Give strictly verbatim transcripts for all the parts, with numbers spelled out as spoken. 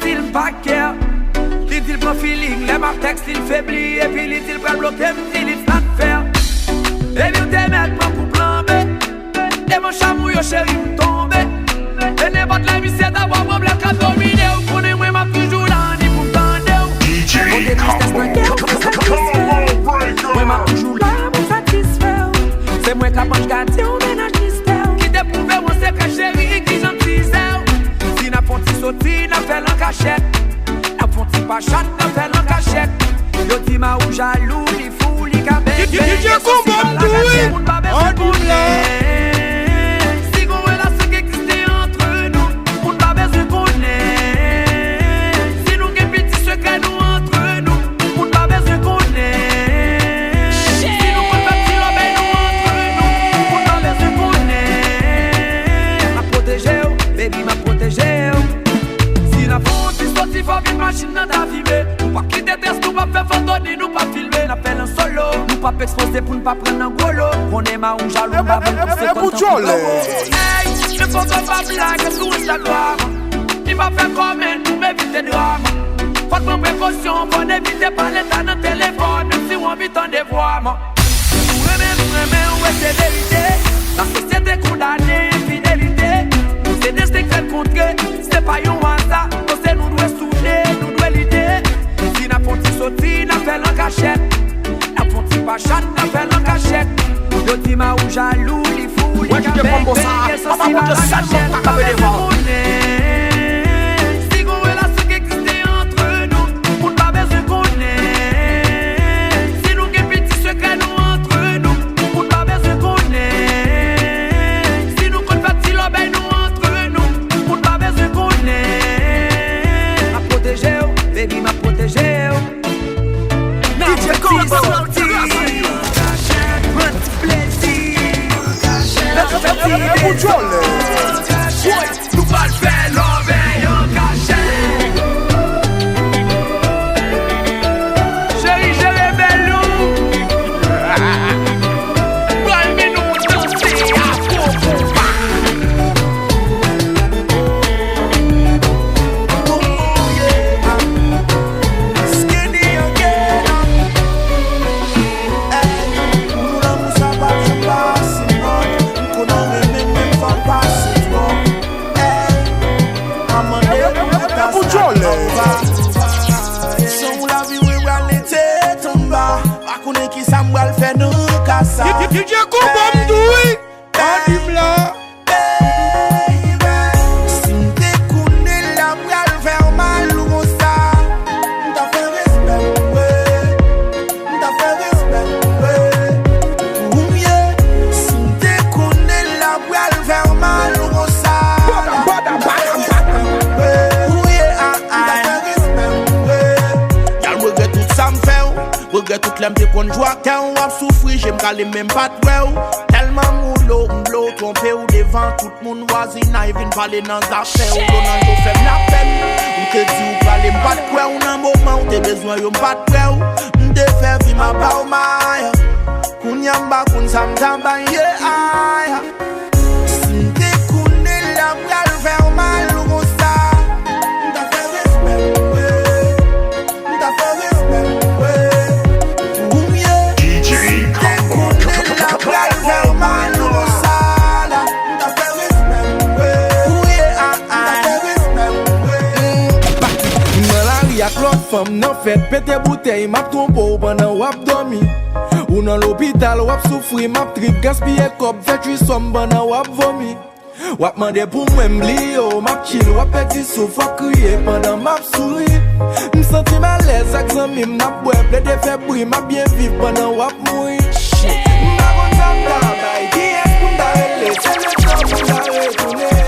Di l m pa care. Li di l pran feeling, lè m ap tèks li, l febli, epi li di l pral bloke m, di li it's not fair. Epi w te mèt pran pou plan B. Devan chanm ou yo, cheri, m tonbe. E nenpòt lè misye ta ba w pwoblèm k ap domine w, konnen mwen m ap toujou la, ni pou m tande w. Pote tristès nan kè w, fè satisfè w. Mwen m ap toujou la pou satisfè w. Se mwen k ap anj gade w, mennaj mistè w. Kite pwouve w an sekrè, cheri, kijan m tize w. Si n ap fè yon ti soti, n ap fè l an kachèt. N ap fè yon ti pachat, n ap fè l an kachèt. Yo di Maou jalou, li fou, li ka bèk, bèk, D J Konbòm tou wi. Moun pa bezwen konnen. Si gon relasyon ki egziste antre nou, moun pa bezwen konnen. Si nou gen piti sekrè nou antre nou, moun pa bezwen konnen. Si nou konn fè ti lòbèy nou antre nou, moun pa bezwen konnen. M ap pwoteje w, baby, m ap pwoteje w. Si n ap fè yon ti soti, fò vin machin nan ta fime. Nou p ap kite tès, nou p ap fè foto, ni nou p ap filme. N ap fè l an solo. Nou p ap ekspoze pou n pa pran nan gwo lo. Konnen Maou jalou, m pa vle pou senkant an pou gwo. Ey, men foto pa blage sou Instagram. Ni pa fè kòmènt pou m evite dram. Fòk pran prekosyon, fò n evite pale ta nan telefòn, menm si w anvi tande vwa m. Si w renmen m, renmen w, e se verite. Lasosyete kondane enfidelite. Se desten k fè l kontre, se pa yon aza. Panse nou dwe soude, nou dwe lide. Si n ap fè yon ti soti, n ap fè l an kachèt. N ap fè yon ti pachat, n ap fè l an kachèt. Yo di Maou jalou, li fou, li ka bèk, bèk, sansi pa lakachèt. Pa bezwen konnen. Si gon relasyon ki egziste antre nou, moun pa bezwen konnen. Si nou gen piti sekrè nou antre nou, moun pa bezwen konnen. Si nou konn fè ti lòbèy nou antre nou, moun pa bezwen konnen. M ap pwoteje w, baby, m ap pwoteje w. D J Konbòm, pran ti plezi. Fè ti plezi. Nou pral fè lòbèy an kachèt. Cheri, jere bèl ou. Pral mennen w danse afro konpa. Skinny again. Ey, pou nou lanmou sa pa janm pase mòd. M konn ou renmen m, men m fè w pase twòp. Ey, a mande pou ta sa anba. San w lavi, wi, w ale tèt anba. Pa konnen kisa m pral fè nan ka sa. D J Konbòm tou wi. Ann di m la. Baby, si m te konnen l ap pral fè w mal konsa, m ta fè respè m, wi. M ta fè respè m, wi. Wi, si m te konnen l ap pral fè w mal konsa, m ta fè respè m, wi. Wi, ah, ah. M ta fè respè m, wi. Gal, regrèt tout sa m fè w. Regrèt tout lè m te konn jwe ak kè w, w ap soufri, je m kale, men m pa t wè w. Tèlman m woule w, m vle w twonpe w devan tout moun, vwazinay vin pale nan zafè w. Ronaldo fè m lapèn, ou te di w prale, m pa t kwè w. Nan moman w te bezwen yo, m pa t prè w. M te fè vi m ap ba w may. Kounye a m pa konn sa m ta bay, yeah, ay. Si m te konnen l ap pral fè w mal konsa, m ta fè respè m, wi. M ta fè respè m, wi. Ou byen, si m te konnen l ap pral fè w mal konsa la, m ta fè respè m, wi. Ou ye, ah, ah. M ta fè respè m, wi. M nan lari ak lòt fanm nan fèt, pete boutèy, m ap twonpe w pandan w ap dòmi. Ou nan lopital, w ap soufri, m ap trip, gaspiye kòb, fè trisòm pandan w ap vomi. W ap mande pou mwen, m bliye w, m ap chill, w ap pèdi souf, w ap kriye pandan m ap souri. M santi m alèz ak zanmi m, n ap bwè, plede fè bri, m ap byen viv pandan w ap mouri. Shit. M pa konn sa m ta bay, kiyès pou m ta rele, se letan pou m ta retounen.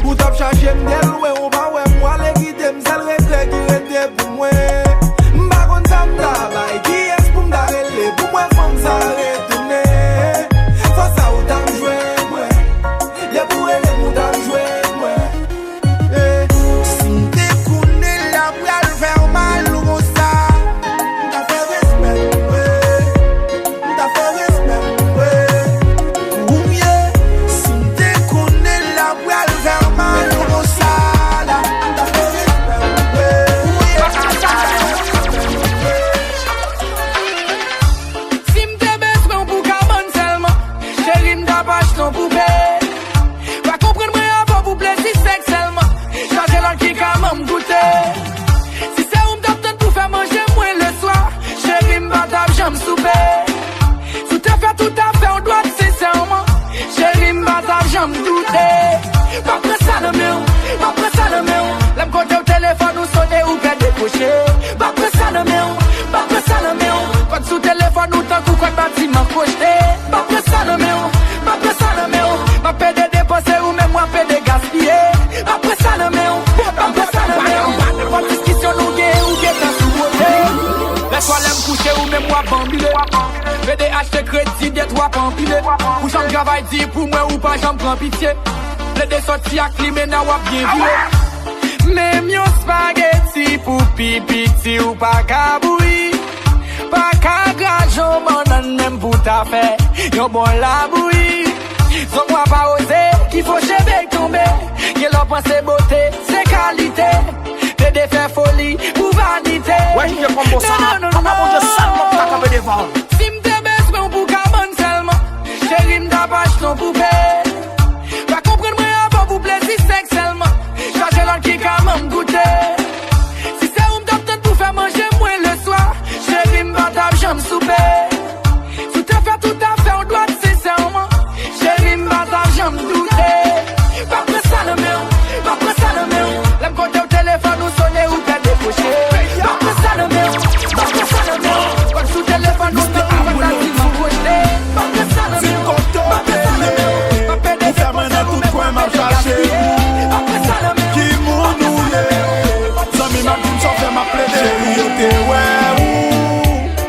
Ou t ap chache m byen lwen, ou pa wè m, w ale kite m, sèl regrè ki rete pou mwen. M pa konn sa m ta bay, kiyès pou m ta rele, pou m wè fanm sa retounen. Fò sa ou ta m jwenn mwen. Depi w rele m, ou ta m jwenn mwen. Eh. Si m te konnen l ap pral fè w mal konsa, m ta fè respè m, wi. M ta fè respè m, wi. Ou byen, si m te konnen l ap pral fè w mal konsa Pa pran sa nan men w, pa pran sa nan men w. Kòd sou telefòn ou tankou kòd batiman kwochte. Pa pran sa nan men w, pa pran sa nan men w. M ap pede depanse ou menm w ap pede gaspiye. Pa pran sa nan men w, pa pran sa nan men w. Nenpòt diskisyon nou gen, ou gentan sou wote. Lèswa lè m kouche ou menm w ap banbile. Pede achte kredi dèt w ap anpile. Ou janm travay di pou mwen ou pa janm pran pitye. Plede sòti ak limena w ap byen vire. Menm yon spageti pou pi piti ou pa ka bouyi. Pa ka graje yon bannann menm pou ta fè yon bon labouyi. Zong w ap awoze ki fo cheve k tonbe. Gen lè w panse bote se kalite. Plede fè foli pou vanite. Wè, J J Combo sa, non, non, non, papa Bondye sèlman pou ta kanpe devan. Si m te bezwen w pou kabann sèlman, cheri, m t ap achte yon poupe. Pa konprann mwen avè w pou plezi sèks sèlman. Chache lòt ki ka ban m goute. Si se ou m t ap tann pou fè manje mwen leswa, cheri, m pa t ap janm soupe. Si w te fè tout afè w dwat sensèman, cheri, m pa t ap janm doute. Pa pran sa nan men w, pa pran sa nan men w. Lè m kote w telefòn ou sone ou pè dekwoche. Pa pran sa nan men w, pa pran sa nan men w. Kòd sou telefòn ou tankou kòd batiman kwochte. Pa pran sa nan men w, pa pran sa nan men w. Ou fè mwen nan tout kwen m ap chache ou. Ki moun ou ye? Zanmi m ap di m sa w fè m ap plede. Cheri, yo te wè ou.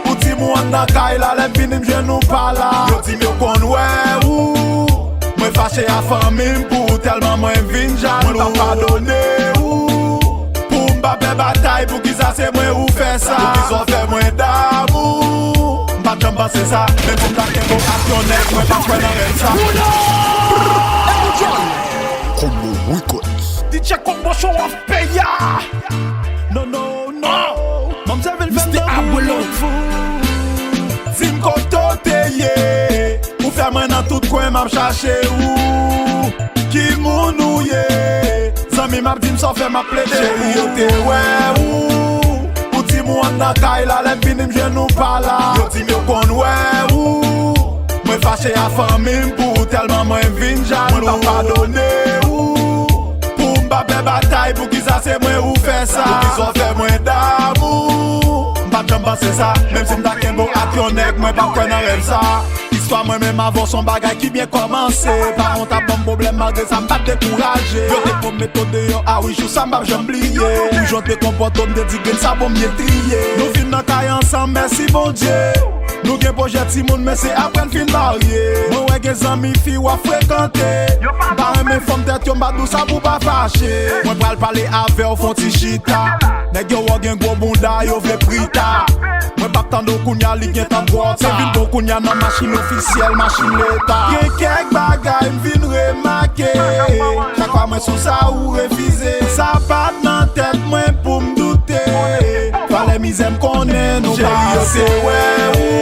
Ou di m ou anndan kay la, lè m vini m jwenn ou pa la. Yo di m yo konn wè ou. Mwen fache a fanmi m pou ou tèlman mwen vin jalou. Mwen p ap padone ou. Pou m pa pè batay, poukisa se mwen ou fè sa? Poukisa w fè mwen damou? M pa t janm panse sa, menm si m ta kenbe w ak yon nèg, mwen pa kwè nan rèv sa. Combo Records. D J Combo Show ap peye. Non, non, non. Manmzèl vin fè m tankou. Di m kote w te ye. Ou fè mwen nan tout kwen m ap chache ou. Ki moun ou ye? Zanmi m ap di m sa w fè m ap plede. Cheri, yo te wè ou. Ou di m ou anndan kay la, lè m vini m jwenn ou pa la. Yo di m yo konn wè ou. Mwen fache a fanmi m pou ou tèlman mwen vin jalou. Mwen p ap padone ou. Pou m pa pè batay, poukisa se mwen ou fè sa? Poukisa w fè mwen damou? M pa t janm panse sa, menm si m ta kenbe w ak yon nèg, mwen p ap kwè nan rèv sa. Istwa mwen menm avè w se yon bagay ki byen kòmanse. Paran w t ap ban m pwoblèm, malgre sa m pa t dekouraje. Yo te pran m met w deyò, a wi, jou sa m p ap janm bliye. Ou jan w te konpòte w, m te di grenn sa bon m ye triye. Nou vin nan kay ansanm, mèsi Bondye. Nou gen pwojè timoun, men se apre n fin marye. Mwen wè gen zanmi fi w ap frekante. M pa renmen fanm tèt yo, m pa di w sa pou w pa fache. Mwen pral pale avè w, fè yon ti chita. Nèg yo wè w gen gwo bounda, yo vle prita. Mwen p ap tande w kounya, li gentan twò ta. Se vin bon kounya nan machin ofisyèl, machin leta. Gen kèk bagay m vin remake. Chak fwa mwen sou sa, ou refize. Sa pa t nan tèt mwen pou m doute. Valè mizè m konnen nou pase. Cheri, yo te wè ou.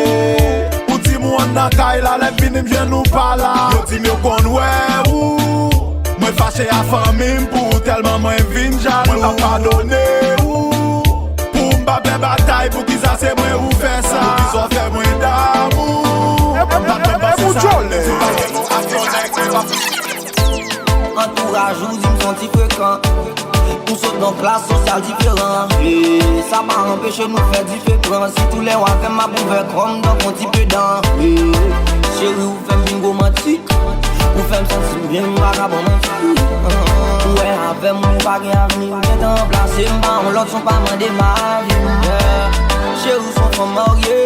Ou di m ou anndan kay la, lè m vini m jwenn ou pa la. Yo di m yo konn wè ou. Mwen fache a fanmi m pou ou, tèlman mwen vin jalou. Mwen p ap padone ou. Pou m pa pè batay, poukisa se mwen ou fè sa? Poukisa w fè mwen damou? M pa t janm panse sa. Antouraj ou di m s on ti frekan. Nou sot nan klas sosyal diferan. E sa pa anpeche nou fè dife pran. Sitou lè w avè m, m ap ouvè kò m tankou on ti pedan. E cheri, ou fè m vin romantik. Ou fè m santi m byen, m pa ka ban w manti. Ou wè avè m, ou pa gen avni. Ou gentan ranplase m pa on lòt, s on pa mande m avi. Yeah. Cheri, ou s on fanm marye.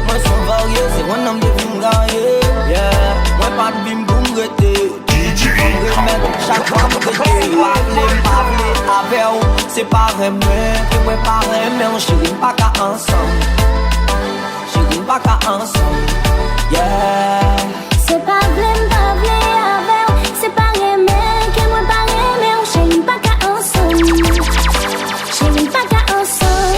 Mwen s on varye. Se on nonm de fi m gaye. Yeah. Mwen pa t vin pou m rete. Fò m remèt chak fwa m rete. Pa vle, m pa vle avè w. Se pa renmen ke mwen pa renmen w, cheri, m pa ka ansanm. Cheri, m pa ka ansanm. Yeah. Se pa vle, m pa vle avè w. Se pa renmen ke mwen pa renmen w, cheri, m pa ka ansanm. Cheri, m pa ka ansanm.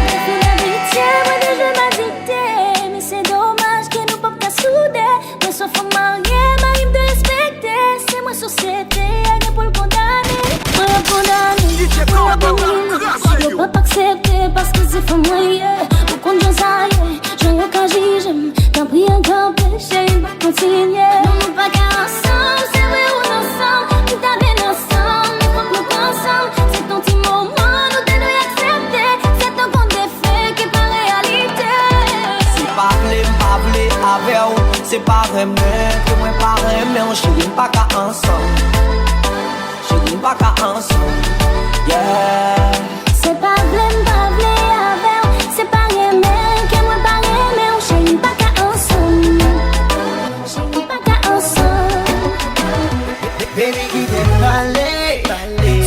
Depi n abitye, mwen te jwe m adikte. Men se domaj ke nou p ap ka soude. Mwen s on fanm marye, mari m te respekte. Se mwen sosyete a gen pou l kondane. Mwen ap kondane, mwen ap domine. Yo p ap aksepte paske se fanm mwen ye. Ou konn jan sa ye, jan yo ka jije m. Tanpri antanpe, cheri, m ap kontinye. Se pa renmen ke mwen pa renmen w, cheri, m pa ka ansanm. Cheri, m pa ka ansanm. Yeah. Se pa vle m pa vle avè w, se pa renmen ke mwen pa renmen w, cheri, m pa ka ansanm. Cheri, m pa ka ansanm. Baby, kite m pale.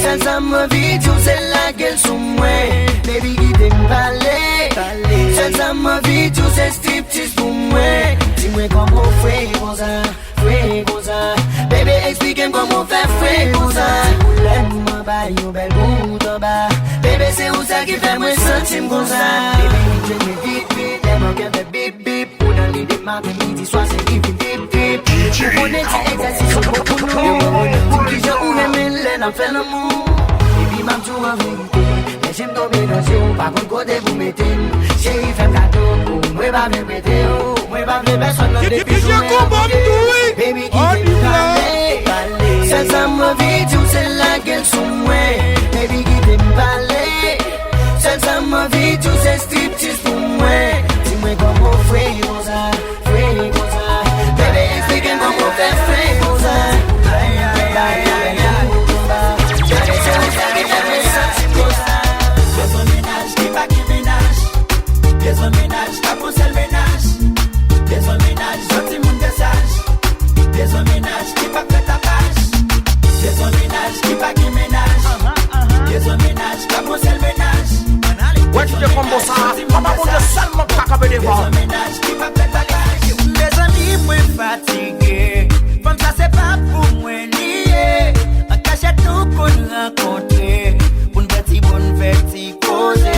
Sèl sa m anvi di w, se lage l sou mwen. Baby, kite m pale. Sèl sa m anvi di w, se striptease pou mwen. Di mwen kòman w fre konsa, fre konsa. Baby, eksplike m kòman w fè fre konsa. Ti boulèt m anba, yon bèl bout anba. Baby, se ou sèl ki fè mwen santi m konsa. Baby, vin jwenn mwen vit, vit, lè mwen kè fè bip, bip. Ou nan lide maten, midi, swa, se ki vin vip, vip. Ou konnen ti egzèsis yo bon pou nou. Yo konnen di m kijan ou renmen lè n ap fè lanmou. Epi m ap di w an verite, lè je m tonbe nan je w, ou pa konn kote pou mete m. Cheri, fè m kado, mwen pa vle prete w. Mwen pa vle pèsonn nan depi jounen an rive. Baby, kite m pale. Sèl sa m anvi di w, se lage l sou mwen. Baby, kite m pale. Sèl sa m anvi di w, se striptease pou mwen. Di mwen kòman w fre konsa, fre konsa. Baby, eksplike m kòman w fè fre konsa. Ay, ay, ay, ay, ay. Baby, se ou sèl ki fè mwen santi konsa. Bezwen mennaj ki pa gen mennaj. Bezwen mennaj k ap yon sèl mennaj. Bezwen mennaj yon timoun de saj. Bezwen mennaj ki p ap fè tapaj. Bezwen mennaj ki pa gen mennaj. Bezwen mennaj k ap yon sèl mennaj. Wè DJ Combo sa, papa Bondye sèlman k ka kanpe devan. Bezwen mennaj ki p ap fè tapaj. Mezanmi, mwen fatige. Fanm sa se pa pou mwen li ye. An kachèt nou konn rankontre. Pou n fè ti bon, n fè ti koze.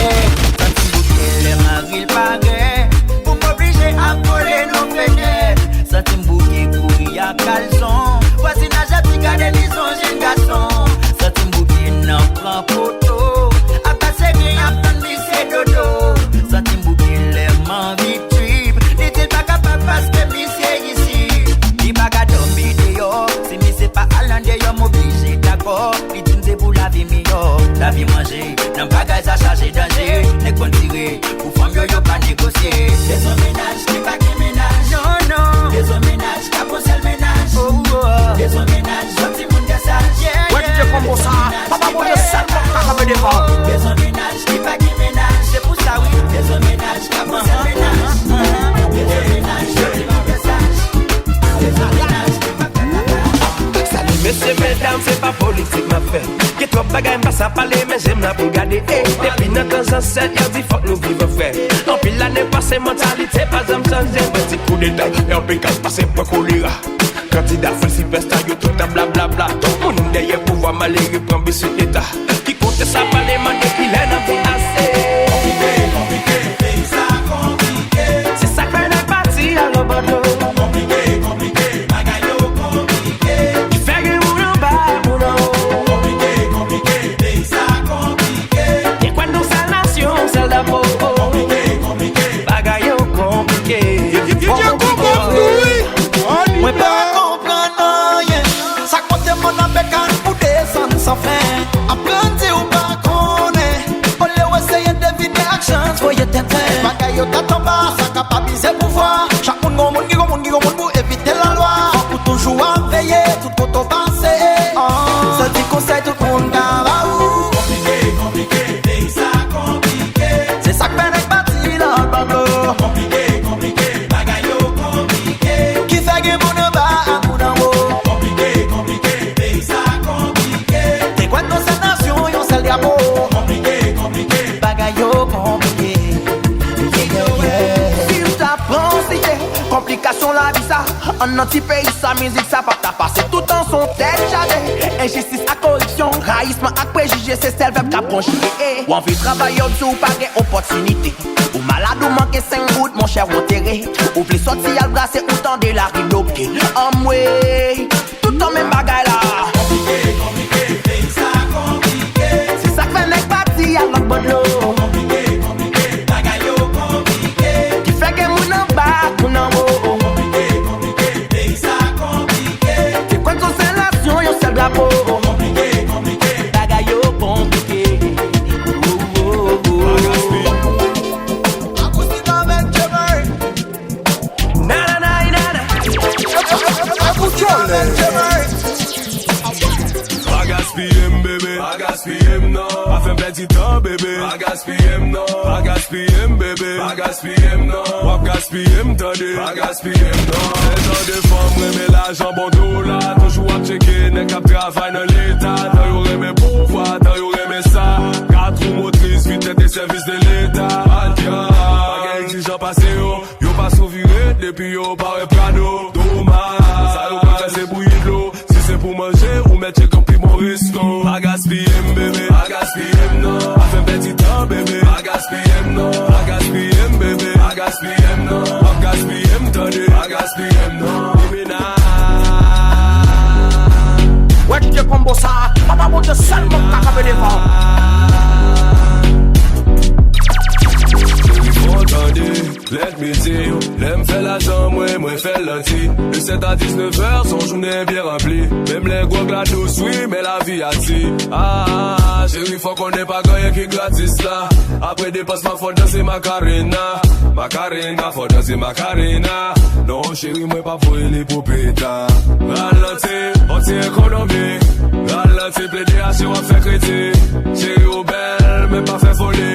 Santi m bouke lè mari l parèt. Pou m oblije ap vole nan fenèt. Santi m bouke kouri ak kalson. Vwazinaj ap di gade li s on jenn gason. Santi m bouke nan pran foto. Ap pase byen ap tann misye dodo. Santi m bouke lè m anvi trip. Li di l pa kapab paske misye isit. Li pa ka dòmi deyò. Si misye pa al andeyò m oblije dakò. Li di m se pou lavi miyò. Lavi manje. Nan bagay sa chaje danje, nèg konn tire. Pou fanm yo, yo pa negosye. Bezwen mennaj ki pa gen mennaj. Non, non. Bezwen mennaj k ap yon sèl mennaj. Oh, oh. Bezwen mennaj yon timoun de saj. Yeah, yeah. Wè DJ Combo sa, papa Bondye sèlman k ka kanpe devan. Bezwen mennaj ki pa gen mennaj. Se pou sa, wi. Bezwen mennaj k ap yon sèl mennaj. Bezwen mennaj yon timoun de saj. Bezwen mennaj ki pa gen mennaj. Salut mesye medam, se pa politik m ap fè. Gen twòp bagay m pa sa pale, men je m la pou gade. Ey, depi nan tan zansèt, yo di fòk nou viv an frè. Anpil lane pase, mantalite pa janm chanje. Mwen ti koudeta, R P K pase pran kolera. Kandida fè sipèsta, yo tout ap blablabla. Tout moun dèyè pouvwa, malere pran bisikleta. Ki kote sa pale, mande kilè n ap di ase. Konplike, konplike, peyi sa konplike. Se sa k fè nèg pati al lòt bò dlo. Konplike, konplike, bagay yo konplike. Ki fè gen moun anba, moun anwo. Konplike, konplike, peyi sa konplike. Te kwè n yon sèl nasyon, yon sèl drapo. Konplike, konplike. Bagay yo konplike. Fò konplike vre. Mwen pa konprann anyen. Sa k monte mòn nan bekan pou desann san fen. Ap grandi ou pa konnen. Olye w eseye devine ak chans voye tenten. Bagay yo tèt anba, sa k ap abize pouvwa. Chak moun gon moun ki gon moun ki gon moun pou evite lalwa. Fòk ou toujou ap veye tout kote w pase. Santi konsèy tout moun ka ba ou. Konplike, konplike, peyi sa konplike. Se sa k fè nèg pati lòt bò dlo. Konplike, konplike, bagay yo konplike. Ki fè gen moun anba ak moun anwo. Konplike, konplike, peyi sa konplike. Te kwè n yon sèl nasyon, yon sèl drapo. Konplike, konplike. Bagay yo konplike. Yeah, yeah, yeah. Si w ta pran site konplikasyon lavi sa, an nan ti peyi sa, mizik sa pa ta pase. Toutan s on tèt chaje. Enjistis ak koripsyon, rayisman ak prejije, se sèl vèb k ap konjige. W anvi travay, yo di w pa gen opòtinite. Ou malad, ou manke senk goud, monchè, w antere. Ou vle sòti al brase, ou tande lari bloke. Anmwey, toutan menm bagay la. Konplike, konplike, peyi sa konplike. Se sa k fè nèg pati al lòt bò dlo. Konplike, konplike, bagay yo konplike. Ki fè gen moun anba ak moun anwo. Konplike, konplike, peyi sa konplike. Se kwè n s on sèl nasyon, yon sèl drapo. Konplike, konplike. Bagay yo konplike. Oh, oh, oh. Nananay, nana. Tan, bebe, pa gaspiye m non. Pa gaspiye m, bebe, pa gaspiye m non. W ap gaspiye m, tande, pa gaspiye m non. Se jan de fanm renmen lajan, bon dola. Toujou ap tcheke nèg k ap travay nan leta. Tan yo renmen pouvwa, tan yo renmen sa. Kat wou motris, vitès de sèvis de leta. Adya, pa gen egzijan pase yo. Yo pa souvire depi yo pa wè Prado. Domaj, sa yo pral fè se bouyi dlo. Si se pou manje, ou mèt tcheke yon pi bon resto. Pa gaspiye m, bebe, pa gaspiye m non. Pa fè m pèdi tan, bebe, pa gaspiye m non. Pa gaspiye m, bebe, pa gaspiye m non. W ap gaspiye m, tande, pa gaspiye m non. Limena. Wè DJ Combo sa, papa Bondye sèlman k ka kanpe devan. Cheri, fò tande. Let me tell you, lè m fè lajan mwen, mwen fè l lanti. De sèt a diznèf è, se yon jounen byen ranpli. Menm lè gwòg la dous, wi, men lavi ati. Ah, cheri, fò konnen pa gen anyen ki gratis la. Apre depans, ma fò danse Macarena. Macarena, fò danse Macarena. Non, cheri, mwen p ap voye li pou pita. Ralanti, fò ti ekonomi. Ralanti, plede achte w ap fè kredi. Cheri, ou bèl, men pa fè foli.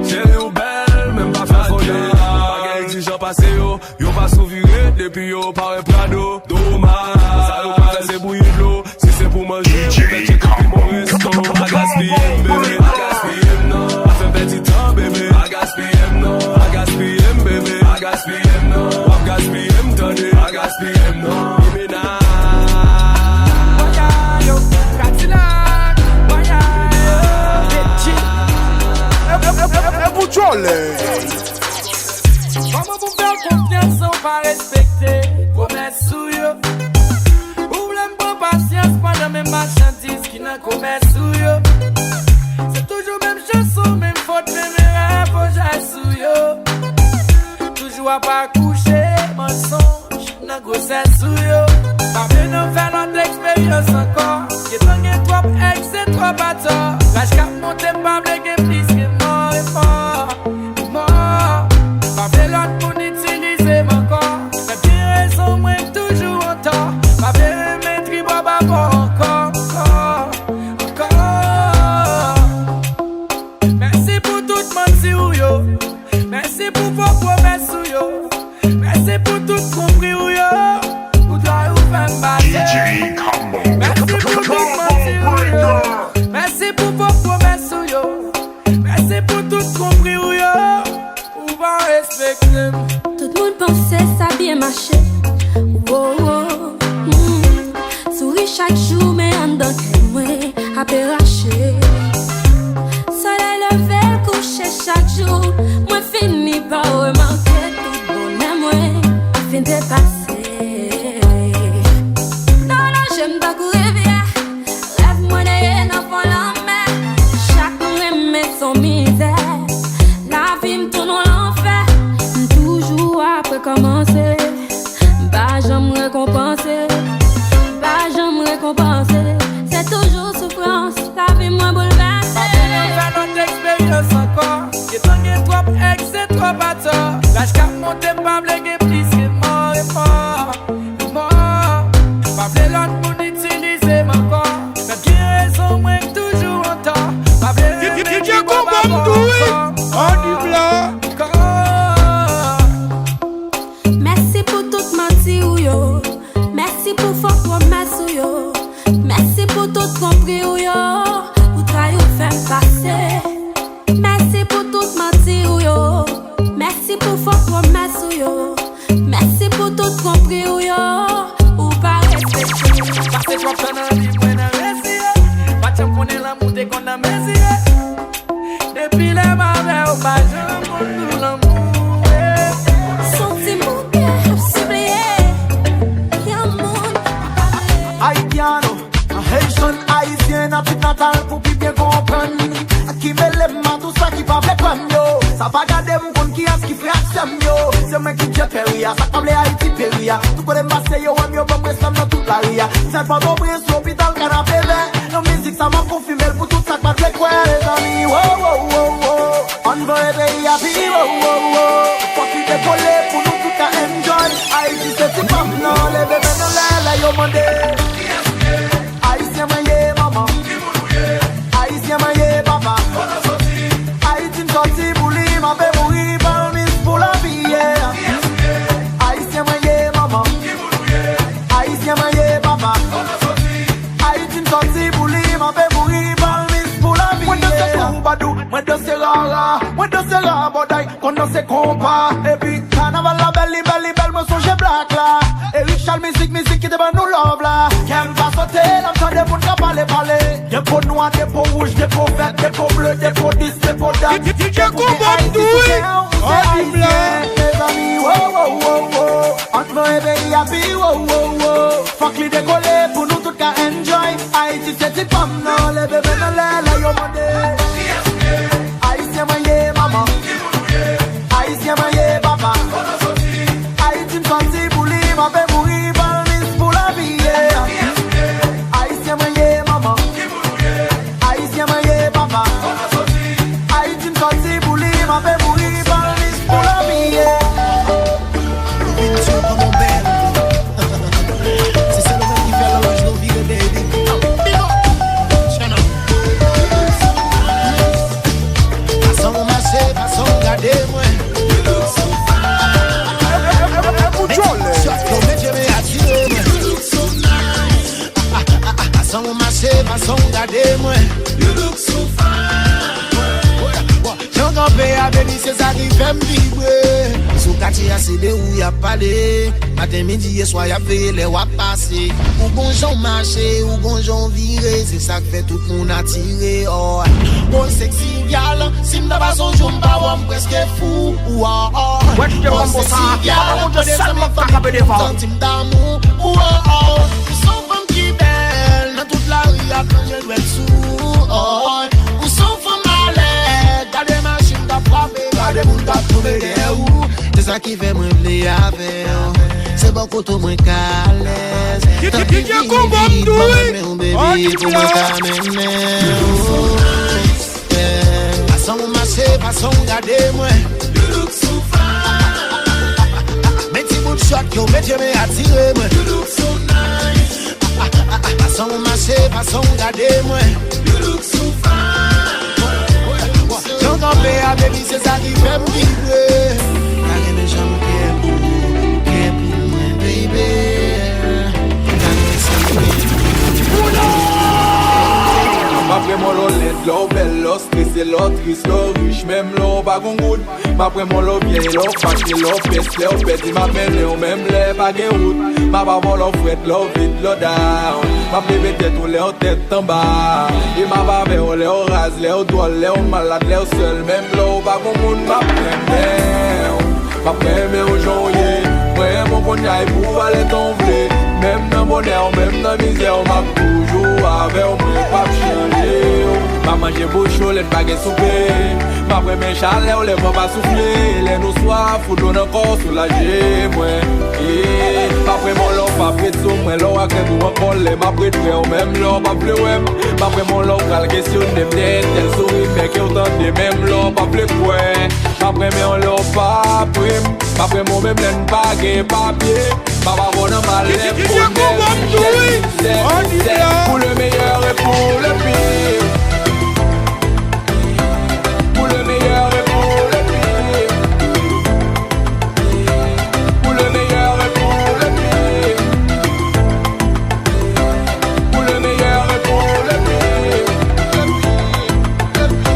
Cheri, ou bèl, men pa fè foli. Pa gen egzijan pase yo. Yo pa souvire depi yo pa wè Prado. Domaj, sa yo pral fè se bouyi dlo. Si se pou manje, ou mèt tcheke pi bon resto. Pa gaspiye m, bebe, pa gaspiye m non. Pa fè m pèdi tan, bebe, pa gaspiye m non. Pa gaspiye m, bebe, pa gaspiye m non. W ap gaspiye m, tande, pa gaspiye m non. Limena. Voyage, Cadillac, voyage, Richie. E, e, e, e, e pou tchòlè. Kòman pou fè w konfyans san w pa respekte pwomès ou yo? Ou vle m pran pasyans pandan menm machandiz ki nan komès ou yo? Se toujou menm chanson, menm fot, menm erè, fo jès ou yo. Toujou ap akouche mansonj nan gwosès ou yo. Pa vle nan fè lòt eksperyans ankò. Gentan gen twòp èks e twòp atò. Laj k ap monte, m pa vle gen plis ke mò e mò. Mò. Pa vle lòt moun itilize m ankò. Mwen gen rezon, mwen toujou antò. Pa vle renmen trip w ap avè w ankò, ankò, ankò. Mèsi pou tout manti ou yo. Mèsi pou fo pwomès ou yo. Mèsi pou tout twonpri ou yo. Pou twonpri ou fè m pase. Mèsi pou tout manti ou yo. Mèsi pou fo pwomès ou yo. Mèsi pou tout twonpri ou yo. Ou pa respekte m. Tout moun panse sa byen mache. Wo, wo, mm. Souri chak jou, men anndan kè mwen ape rache. Solèy leve l kouche chak jou, mwen fini pa remake tout bonè mwen ap fin depase. Non, non, je m tankou rivyè. Rèv mwen neye nan fon lanmè. Chak mwen renmen son mizè. Lavi m tounen yon lanfè. M toujou ap rekòmanse. M pa janm rekonpanse. M pa janm rekonpanse. Se toujou soufrans. Lavi mwen boulvèse. Pa vle nan fè lòt eksperyans ankò. Gentan gen twòp èks e twòp atò. Laj k ap monte, m pa vle gen plis ke mò e mò. Mò. Pa vle lòt moun itilize m ankò. Mwen gen rezon, mwen toujou antò. Pa vle renmen ki bò pa bò ankò. Ankò. Mèsi pou tout manti ou yo. Mèsi pou fo pwomès ou yo. Mèsi pou tout twonpri ou yo. Pou trayi ou fè m pase. Mèsi pou tout manti ou yo. Mèsi pou fo pwomès ou yo. Mèsi pou tout twonpri ou yo. Ou pa respekte. Pase twòp tan nan vi mwen nan reziye. Pa t janm konnen lanmou te konn nan mezire. Depi lè m avè w, pa janm konn pou lanmou, eh. Santi m bouke, ap sibliye. Yon moun pa pale. Haitiano, an Haitian, Ayisyen, natif natal, pou pi byen konprann. Ki mele m a tout sa ki pa vle kwè m yo. Sa pa gade m konn kiyès ki frè ak sè m yo. Se mwen ki djè peri a, sa k pa vle Ayiti peri a. Tout kote m pase, yo wè m, yo ban m respè m nan tout lari a. Sèl Pòtoprens, lopital, kanape vè. Nan mizik sa, m ap konfime l pou tout sa k pa t vle kwè, mezanmi. Wo, wo, wo, wo. Ann voye peyi a pi wo, wo, wo. Fòk li dekole pou nou tout ka enjoy. Ayiti se ti pa m nan, leve men n anlè lè yo mande. Ayisyen mwen ye, manman. Ayisyen mwen ye, papa. Mwen danse rara, mwen danse rabòday, konn danse konpa. Epi kanaval la bèl, li bèl, li bèl, mwen sonje Black la. Eric Charles mizik, mizik ki te ban nou love la. Kè m pa sote, lè m tande moun ka pale, pale. Depo nwa, depo wouj, depo vèt, depo ble, depo dis, depo dat. D J Konbòm tou wi. Ayisyen, ou se ayisyen. Mezanmi, wo, wo, wo, wo. Ant van e peyi a pi wo, wo, wo. Fòk li dekole pou nou tout ka enjoy. Ayiti se ti pa m nan, leve men anlè lè yo mande. Ayisyen mwen ye manman. Ayisyen mwen ye papa. Ayiti m sòti pou li, m ape mouri, palmis pou lavi, yeah. Ayisyen mwen ye manman. Ayisyen mwen ye papa. Ayiti m sòti pou li, m ape mouri, palmis pou lavi, yeah. Vin sou kòman bèl. Se sèl ou menm ki fè lòj nou vire, baby. Big up. Turn up. Fason w mache, fason w gade mwen. Yo, medye men atire mwen. Fason w mache, fason w gade mwen. Jan w kanpe a, baby, se sa ki fè m vibre. Sou katye a, se de ou y ap pale. Maten, midi e swa, y ap veye lè w ap pase. Ou gon jan w mache, ou gon jan w vire. Se sa k fè tout moun atire, oh. Gon seksi gal, si m ta pase yon jou m pa wè w, m prèske fou, oh, oh. Gon seksi gal, tande sa m ap fè, m santi m damou, oh, oh. Ou se yon fanm ki bèl, nan tout lari a plonje dwèt sou ou, oh. Ou se yon fanm alèz, gade machin k ap frape, gade moun k ap tonbe dèyè ou. Se sa ki fè mwen vle avè w. Se bò kote w mwen ka alèz. Tanpri vini vit, ban mwen men w, baby, pou mwen ka mennen w. Yeah. Fason w mache, fason w gade mwen. Men ti bout chòt yo, medye men atire mwen. Fason w mache, fason w gade mwen. Jan w kanpe a, baby, se sa ki fè m vibre. Pa gen de jan m kè pou ou, kè pou mwen, baby. Pa gen sa m kè pou ou. M ap renmen w lè w lèd, lè w bèl, lè w strese, lè w tris, lè w rich, menm lè w pa gon goud. M ap renmen w lè w vyèy, lè w fache, lè w pès, lè w pèdi, m ap mennen w menm lè pa gen wout. M ap avè w lè w frèt, lè w vid, lè w down. M ap leve tèt ou lè w tèt anba. E m ap avè w lè w raz, lè w dwòl, lè w malad, lè w sèl, menm lè w pa gon moun, m ap renmen w. M ap renmen w jan w ye. Mwen renmen w kounye a epi w valè tan w vle. Menm nan bonè w, menm nan mizè w, m ap toujou avè w, mwen p ap chanje w. M ap manje bouch ou lè n pa gen soupe. M ap renmen chalè w lè van pa soufle. Lè nou swaf, ou dlo nan kò w soulaje mwen. Yeah. M ap renmen w lè w p ap ret sou mwen, lè w ak nèg ou an kòlè, m ap ret prè w menm lè w p ap vle wè m. M ap renmen w lè w pral kesyone m dèyè tèl souri, men ke w tande menm lè w p ap vle kwè. M ap renmen w lè w p ap ri m. M ap renmen w menm lè n pa gen papye. M ap avè w nan malè, bonè, richès, mizè, sèk, pou le meilleur et pour le pire. Pour le meilleur et pour le pire. Pour le meilleur et pour le pire. Pour le meilleur et pour le pire.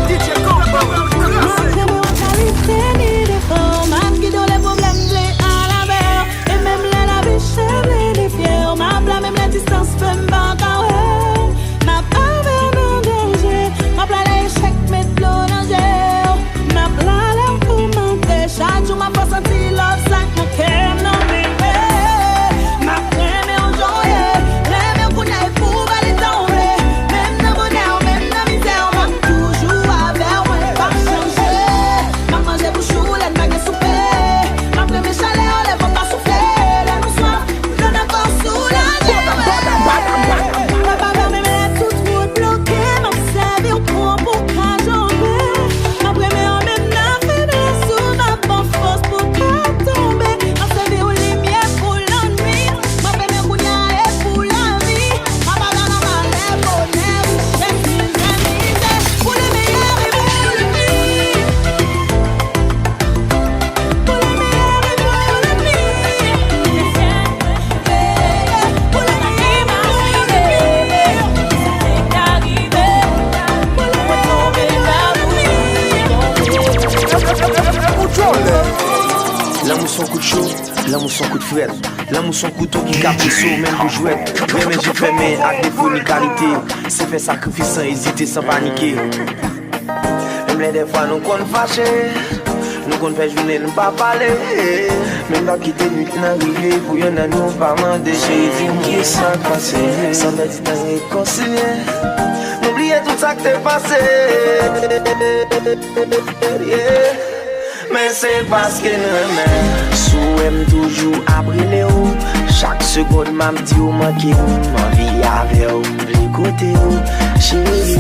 D J Combo. M ap kenbe w kalite ni defo, m ap kite w lè pwoblèm vle al avè w. E menm lè lavi chanje defye w, m ap la menm lè distans fè m pa ka wè w. M ap avè w nan danje. Se yon kout cho, lanmou se yon kout frèt. Lanmou se yon kouto ki ka blese w menm pou jwèt. Renmen je fèmen ak defo ni kalite. Se fè sakrifis san ezite, san panike. Menm lè dèfwa nou konn fache, nou konn fè jounen nou pa pale. Men n p ap kite nwit lan rive pou yonn nan nou pa mande. Cheri, di m kisa k pase. San pèdi tan rekonsilye, nou bliye tout sa k te pase. Yeah. Men se paske n renmen. Si w wè m toujou ap rele w, chak segonn m ap di w manke m, m anvi avè w, m vle kote w, cheri.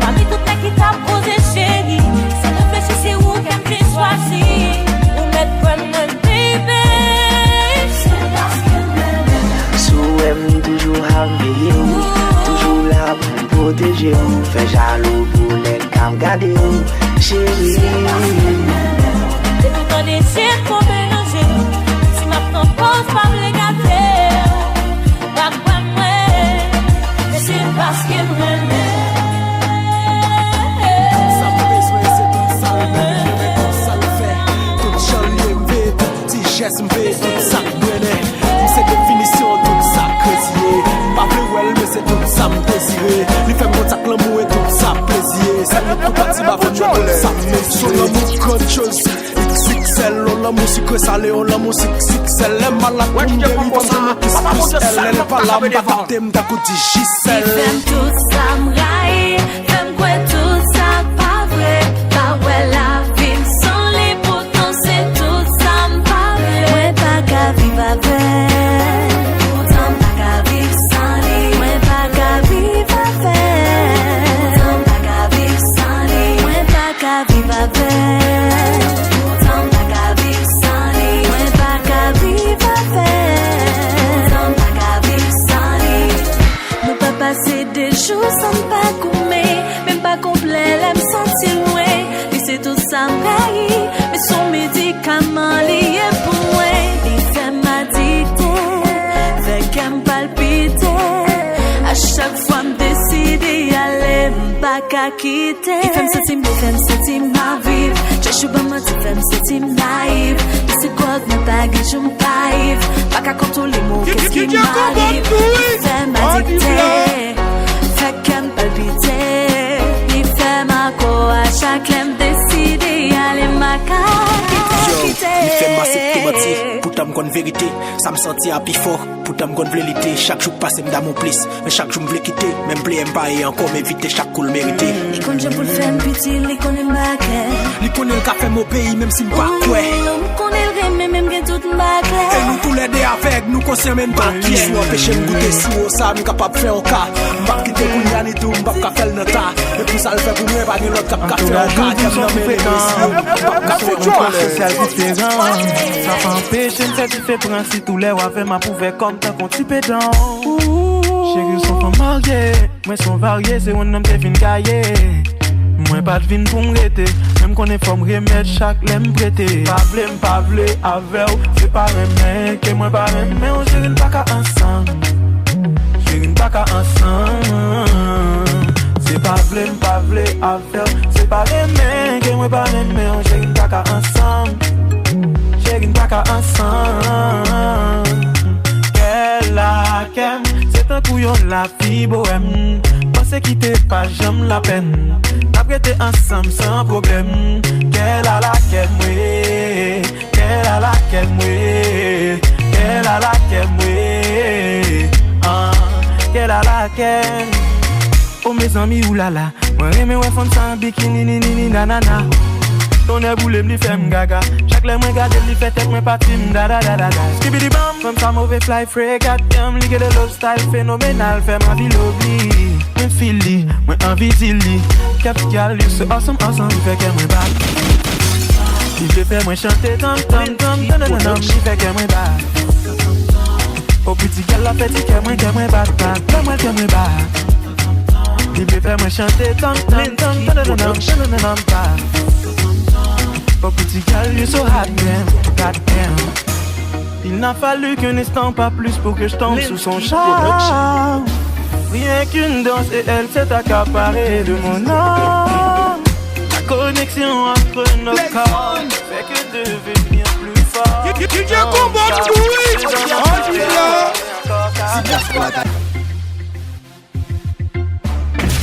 Pami tout nèg ki t ap poze cheri, san reflechi se ou ke m te chwazi. Ou mèt kwè m mwen, baby. Si w wè m toujou ap veye w, toujou la pou m pwoteje w, fè jalou pou nèg k ap gade w, cheri. Se pou tande je ko melanje, si m ap pran pòz pa vle gate w, pa kwè mwen, men se paske m renmen. Sa m bezwen, se tout sa l renmen, tout sa l fè, tout jan l ye, m veye tout ti jès, m veye tout sa k brennen. M se definisyon tout sa k krezi ye. M pa vle wè l, men se tout sa m dezire. Li fè m kontak lanmou e tout sa plezi ye. Sèl li pou pati ba fòm nan tout sa m mezire. Son lanmou grandyòz, iks iks èl, on lanmou sikre sale, on lanmou sik, sik sèl. Lè m malad pou m geri, fò m jwenn on kis, kis èl. Lè l pa la, m pa doute, m tankou Digicel. Li fè m tout sa m rayi, fè m kwè tout sa k pa vre. Pa wè lavi m san li, poutan se tout sa m pa vle. Mwen pa ka viv avè l, poutan m pa ka viv san li. Mwen pa ka viv avè l, poutan m pa ka viv san li. Mwen pa ka viv avè l, poutan m pa ka viv san li. Mwen pa ka viv avè l, poutan m pa ka viv san li. Nou pa pase de jou san m pa goumen, menm pa konplè lè m santi l lwen. Li se tout sa m rayi, men se yon medikaman li ye pou mwen. Li fè m adikte, fè kè m palpite. A chak fwa m deside ale, m pa ka kite. Li fè m santi m, li fè m santi m ap viv. Chèche ban manti, fè m santi m nayiv. Li se gwòg, mwen pa gen jou m pa iv. Pa ka kontwole mo, kès ki m arive. Li fè m adikte, fè kè m palpite. Li fè m akò a chak lè m deside ale, m pa ka kite. Yo, li fè m aksepte manti, poutan m konn verite. Sa m santi a pi fò, poutan m konn vle lite. Chak jou k pase m damou plis, men chak jou m vle kite. Menm player m pa ye ankò, m evite chak kou l merite. Li konn jan pou l fè m piti, li konnen m pa kè. Li konnen l ka fè m obeyi, menm si m pa kwè. Ou, m konnen l renmen, men m gen dout, m pa klè. E nou toulède avèg, nou konsyan, men n pa klè. Kis ou anpeche m goute siwo sa, m kapab fè yon ka. M p ap kite kounye a, ni tou, m p ap ka fè l nan ta. E pou sa l fè pou mwen, pa gen lòt k ap ka fè yon ka. Kè m nan men li, men siwo m p ap ka fè yon ka. Sosyal diferan, sa pa anpeche m fè diferans. Si toulè w avè m ap ouvè kò m tankou ti pedan. Cheri, w se yon fanm marye, mwen se yon varye, se yon nonm te vin gaye. Mwen pa t vin pou m rete, men m konnen fò m remèt chak lè m prete. Pa vle m pa vle avè w, se pa renmen ke mwen pa renmen w, cheri, n pa ka ansanm. Cheri, n pa ka ansanm. Se pa vle m pa vle avè w, se pa renmen ke mwen pa renmen w, cheri, n pa ka ansanm. Cheri, n pa ka ansanm. Kè lakè m, se tankou yon lavi bohèm. Panse kite pa janm lapèn. N ap rete ansanm san pwoblèm. Kè lakè m, wi. Kè lakè m, wi. Kè lakè m, wi. Ah, kè lakè m. O mezanmi, oulala. Mwen renmen wè fanm sa an bikini, ni, ni, ni, nanana. Tonnè boule m, li fè m gaga. Chak lè mwen gade l, li fè tèt mwen pati m, da, da, da, da, da. Skibidi bam, fanm sa move, fly free, goddamn, li gen de love style fenomenal, fè m anvi love li. Mwen feel li, mwen anvi di li. Kèt gal, you so awesome, awesome, li fè kè mwen bat. Li vle fè mwen chante tanm, tanm, tanm, tanm, tanm, tanm, li fè kè mwen bat. O piti gal la fè ti kè mwen, kè mwen bat, bat. Fè mwen kè mwen bat. Li vle fè mwen chante tanm, tanm, tanm, tanm, tanm, tanm, tanm, tanm, tanm. O piti gal, you so hot, damn, goddamn. Il n'a fallu qu'un instant, pas plus, pour que je tombe sous son charme. Rien qu'une danse et elle s'est accaparée de mon âme. La connexion entre nos corps ne fait que devenir DJ Combo Louis, on y va. Si dyaspora ta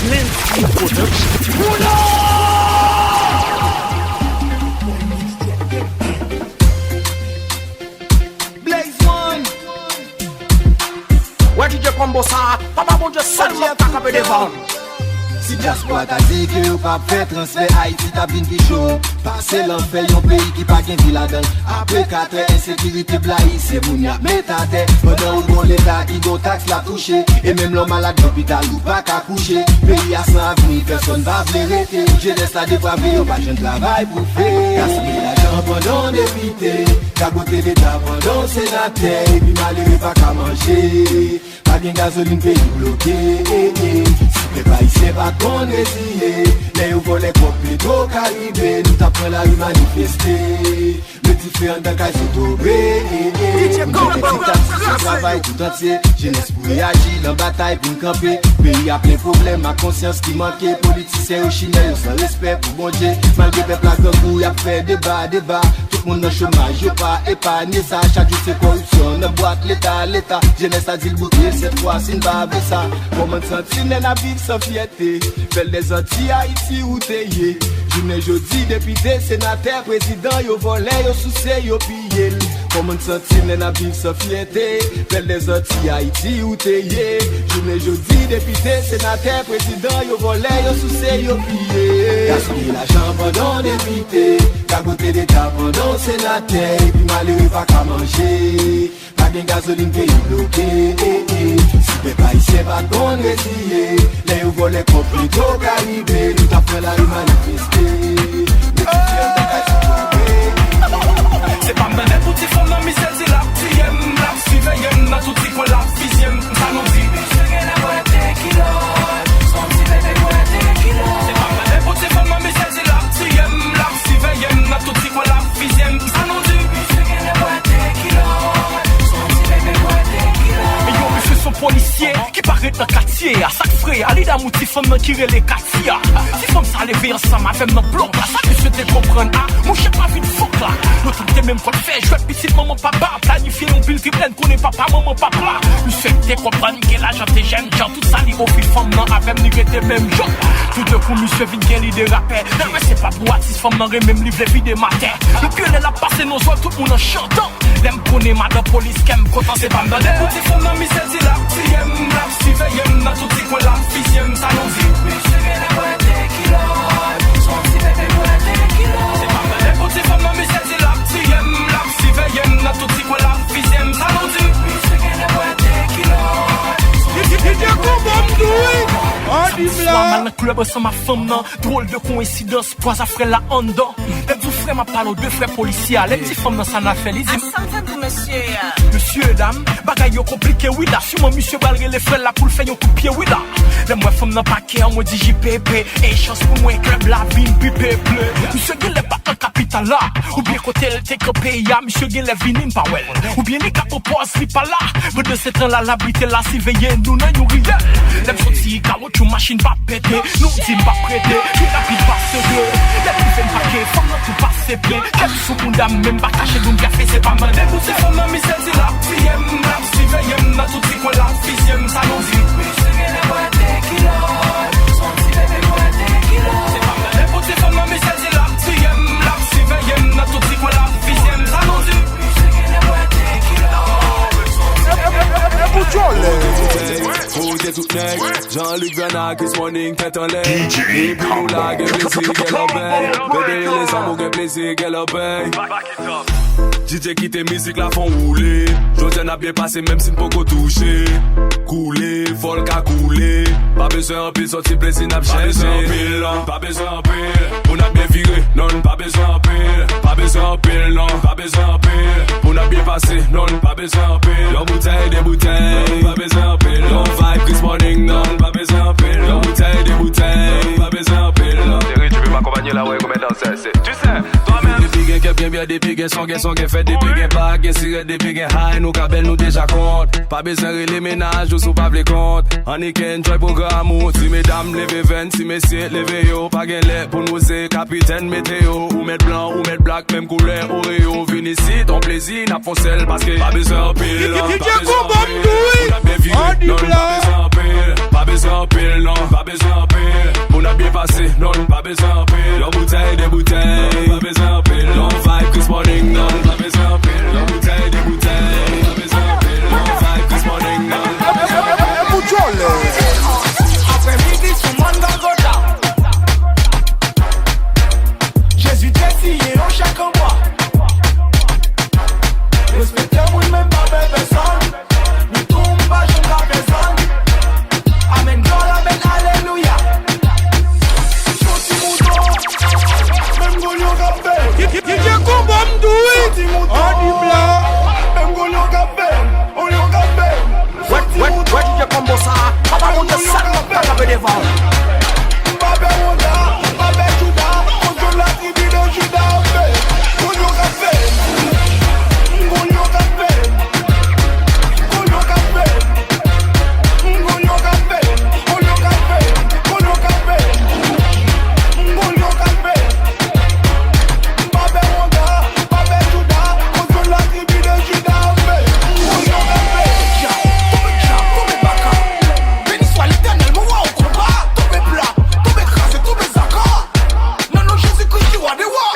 Plenty Production. Blaze One. Wè DJ Combo sa, papa Bondye sèl mwen ka kanpe devan. Si dyaspora ta di ke yo p ap fè transfè, Ayiti t ap vin pi cho pase lanfè, yon peyi ki pa gen vi ladan l. Apre katè, ensekirite blayi, se moun y ap met atè. Pandan ou gon Leta ki gon taks l ap touche, e menm lè w malad lopital ou pa ka kouche. Peyi a san avni, pèsonn pa vle rete. Jenès la deprave, yo pa jwenn travay pou fè. Gaspiye lajan pandan w depite, gagote Leta pandan w senatè, epi malere pa ka manje. Pa gen gazolin, peyi bloke, eh, eh. Si pèp ayisyen pa t konn reziye, lè yo vòlè kòb Petro Caribe, nou t ap pran lari manifeste. Met dife anndan kay Sotobe, eh, eh. Pou tout ekip k ap sou travay tout antye. Jenès pou reyaji nan batay pou n kanpe. Peyi a plen pwoblèm ak konsyans ki manke. Politisyen yo chimè, yo san respè pou Bondye. Malgre pèp la grangou, y ap fè deba, deba. Tout moun nan chomaj, yo pa epanye sa. Chak jou se koripsyon nan bwat Leta, Leta. Jenès la di l bout li, sèt fwa si n pa vle sa. Kòman n santi n lè n ap viv san fyète? Bèl dèzanti Ayiti ou te ye. Jounen jodi, depite, senatè, prezidan, yo vòlè, yo souse, yo piye l. Kòman n santi n lè n ap viv san fyète? Bèl dèzanti Ayiti ou te ye. Jounen jodi, depite, senatè, prezidan, yo vòlè, yo souse, yo piye. Gaspiye lajan pandan w depite, gagote Leta pandan w senatè, epi malere pa ka manje. Pa gen gazolin, peyi bloke, eh, eh. Si pèp ayisyen pa t konn reziye, lè yo vòlè kòb Petro Caribe, nou t ap pran lari manifeste. Met dife anndan kay Sotobe. Se pa m nan nenpòt ti fanm nan, misye di l ap tiye m, l ap siveye m nan tout ti kwen, l ap fizye m. Sa nou di? Misye genlè bwè de kilòt, se yon ti bebe bwè de kilòt. Se pa m nan nenpòt ti fanm nan, misye di l ap tiye m, l ap siveye m nan tout ti kwen, l ap fizye m. Sa nou di? Misye genlè bwè de kilòt, se yon ti bebe bwè de kilòt. E yo, misye se yon polisye ki parèt nan katye a. Sa k fre a, li damou ti fanm nan ki rele Katia. Ti fanm sa leve ansanm avè m nan blòk la. Sa misye te konprann a? Monchè, pa vin fòk la. Nou tout te menm kòd fè jwèt, pitit manman papa. Planifye yon pil trip, lè n konnen papa manman papa. Misye te konprann ke lajan te jèn jan, tout sa li ofri fanm nan avè m, li rete menm jan. Toudenkou, misye vin gen lide rapè. Dayè, se pa pou atis fanm nan renmen m, li vle vide m atè. Epi lè l ap pase nan zòn, tout moun an chantan. Lè m konnen madan polis, kè m kontan, se pa m nan nenpòt ti fanm nan, misye di l ap tiye m, l ap siveye m nan tout ti kwen, l ap fizye m. Sa nou di? Misye genlè bwè de kilòt, se yon ti bebe bwè de kilòt. Se pa m nan nenpòt ti fanm nan, misye di l ap tiye m, l ap siveye m nan tout ti kwen, l ap fizye m. Sa nou di? Misye genlè bwè de kilòt. DJ Combo m tou wi. Andy Blanc. Klèb ansanm ak fanm nan, dwòl de koyensidans, twa zafrè la anndan. Lè m di w frè, m ap pale w de frè polisye a. Lè m di fanm nan sa n ap fè, li di m, sa m fè pou mesye a? Mesye dam, bagay yo konplike wi la. Siman misye pral rele frè l la pou l fè yon kout pye wi la. Lè m wè fanm nan pa kè, mwen di J P P. E chans pou mwen, klèb la vin pi peple. Misye genlè pa nan kapital la, oubyen kote l te kanpe a, misye genlè vini, m pa wè l. Oubyen li ka pran pòz li pa la. Pandan se tan la, l ap rete la, siveye nou nan yon riyèl. Lè m soti, kawotchou machin pa pete, nou di m pa prete. Pi rapid pase de. Lè m rive m pake, fanm nan tou pase byen. Kè m sou bouda m, men m pa kache, nou m byen fè, se pa m mande pou se fanm nan, misye di l ap tiye m, l ap siveye m nan tout ti kwen, l ap fizye m. Sa nou di? Misye genlè bwè de kilòt, se yon ti bebe bwè de kilòt. Se pa m mande pou se fanm nan, misye di l ap tiye m, l ap siveye m nan tout ti kwen, l ap fizye m. Sa nou di? Misye genlè bwè de kilòt. Pou te tout nèg, Jean-Luc Bernard, Chris Morning, tèt anlè. Epi nou la, gen plezi, gen lòbèy. Bebe, rele zanmi w, gen plezi, gen lòbèy. D J kite mizik la fè w woule. Jodi a n ap byen pase, menm si n poko touche. Koule, fò l ka koule. Pa bezwen anpil, sòti plezi n ap chèche. Pa bezwen anpil, non, pa bezwen anpil. Pou n ap byen vire, non, n pa bezwen anpil. Pa bezwen anpil, non, pa bezwen anpil. Pou n ap byen pase, non, n pa bezwen anpil. Yon boutèy, de boutèy, pa bezwen anpil. Yon vibe, Chris Morning, non, pa bezwen anpil. Yon boutèy, de boutèy, pa bezwen anpil. Seri, tu peux m'accompagner là, ouais, comme un danseur, c'est, tu sais, toi-même. Kè byen byen depi gen son, gen son, gen fèt depi gen bag, gen sirèt depi gen hay, nou ka bèl, nou deja kont. Pa bezwen rele mennaj ou si w pa vle kont. Annik enjoy pwogram ou, ti medam leve venn, ti mesye leve yo. Pa gen lè pou nou se kapitèn meteo. Ou mèt blan, ou mèt blak, menm koulè Oreo. Vin isit, on plezi, n ap fon sèl, paske pa bezwen anpil. Pou n ap byen vibe, non, pa bezwen anpil. Pa bezwen anpil, non, pa bezwen anpil. Pou n ap byen pase, non, pa bezwen anpil. Yon boutèy, de boutèy, pa bezwen anpil. Yon vibe Chris Morning, non, pa bezwen anpil. Yon boutèy, de boutèy, pa bezwen anpil. Yon vibe Chris Morning, non, pa bezwen anpil. Apre midi sou mòn Gòlgòta. Jezi te siye yon chèk an bwa. Respekte moun, men pa pè pèsonn. Nou tou, m pa janm ka fè zòn. Amèn, glwa, amèn, alelouya. Soti mouton. Menm gwo lyon k ap fè. DJ Combo m tou wi. Soti mouton. Annik la. Menm gwo lyon k ap fè. Gwo lyon k ap fè. Wè, wè, wè, DJ Combo sa, papa Bondye sèlman ka kanpe devan. M pa pè Wonda, m pa pè Jouda, kote latribi de Juda ap fè. Gwo lyon k ap fè. Gwo lyon k ap fè. Gwo lyon k ap fè. Gwo lyon k ap fè. Gwo lyon k ap fè. Gwo lyon k ap fè. M pa pè Wonda, m pa pè Jouda, kote latribi de Juda ap fè. Gwo lyon k ap fè. Dja, tonbe dja, tonbe baka. Beni swa Letènèl, mwen wè w konba. Tonbe pla, tonbe kraze, tonbe zaka. Nan non Jezikri ki wa de wa.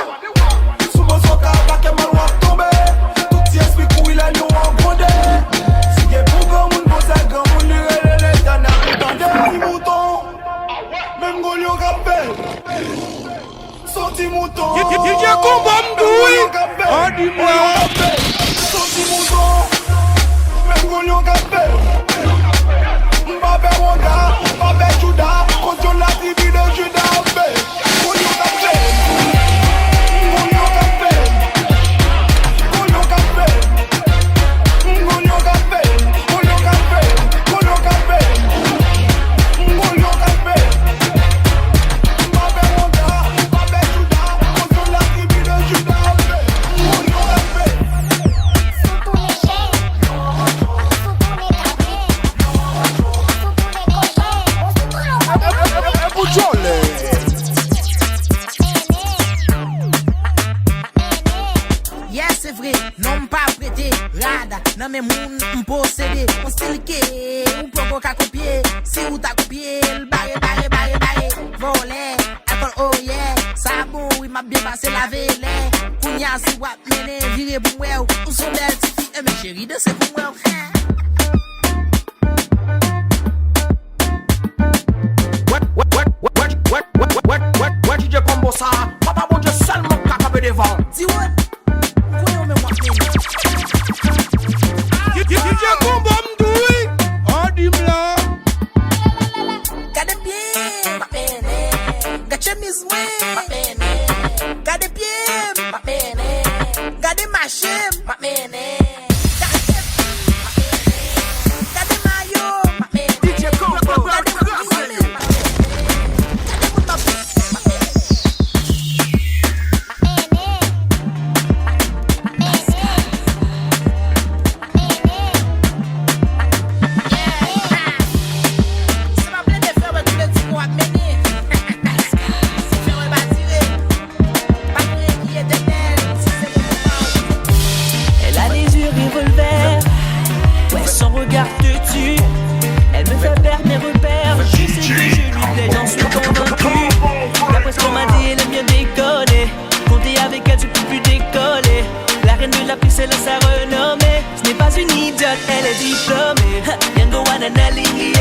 Sou bò sòt a atake mal w ap tonbe. Tout ti espri kouri lè lyon an gwonde. Si gen pou granmoun poze granmoun li rele Letènèl pou tande. Ti mouton. Menm gwo lyon k ap fè. Soti mouton. DJ Combo m tou wi. Annik la. Soti mouton. Menm gwo lyon k ap fè. M pa pè Wonda, m pa pè Jouda, kote latribi de Juda ap fè. Yes, se vre, non m pa prete rad nan men moun m posede. On stil ke ou poko ka kopye, si ou ta kopye l, bare, bare, bare, bare. Vòlè, alkòl, oyè, sa bon wi, m ap byen pase lave lè. Kounya si w ap mennen, vire pou m wè w. Ou se yon bèl tifi, e men cheri, danse pou m wè w. Wè, wè, wè, DJ Combo sa, papa Bondye sèlman ka kanpe devan. Di wè, m konnen w menm w ap mennen. DJ Combo m tou wi, annik la. Gade pye m, m ap mennen. Gad chemiz mwen, m ap mennen. Gade pye m, m ap mennen. Gade mache m, m ap mennen. Elle a les yeux revolver, ouais, son regard te tue. Elle me fait perdre mes repères. Je sais que je lui plais, j'en suis convaincu. D'après ce qu'on m'a dit, elle aime bien déconner. Compter avec elle, tu peux plus décoller. La reine de la piste, elle a sa renommée. Ce n'est pas une idiote, elle est diplômée. Ha, Yango Wanana Lingye.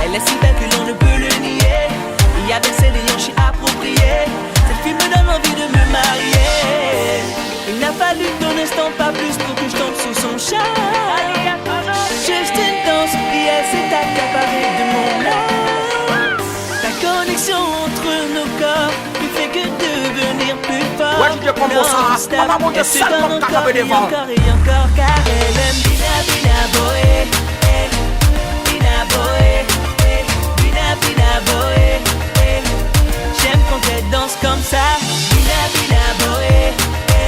Elle est si belle que l'on ne peut le nier. Et avec ses déhanchés appropriés, cette fille me donne envie de me marier. Il n'a fallu qu'un instant, pas plus, pour que je tombe sous son charme. Juste une danse, et elle s'est accaparée de mon âme. La connexion entre nos corps ne fait que devenir plus fort. Wè DJ Combo sa, papa Bondye sèlman ka kanpe devan. Encore et encore, car elle aime. Bina, bina, boé, eh. Bina, boé, eh. Bina, bina, boé, eh. J'aime quand elle danse comme ça. Bina, bina, boé, eh.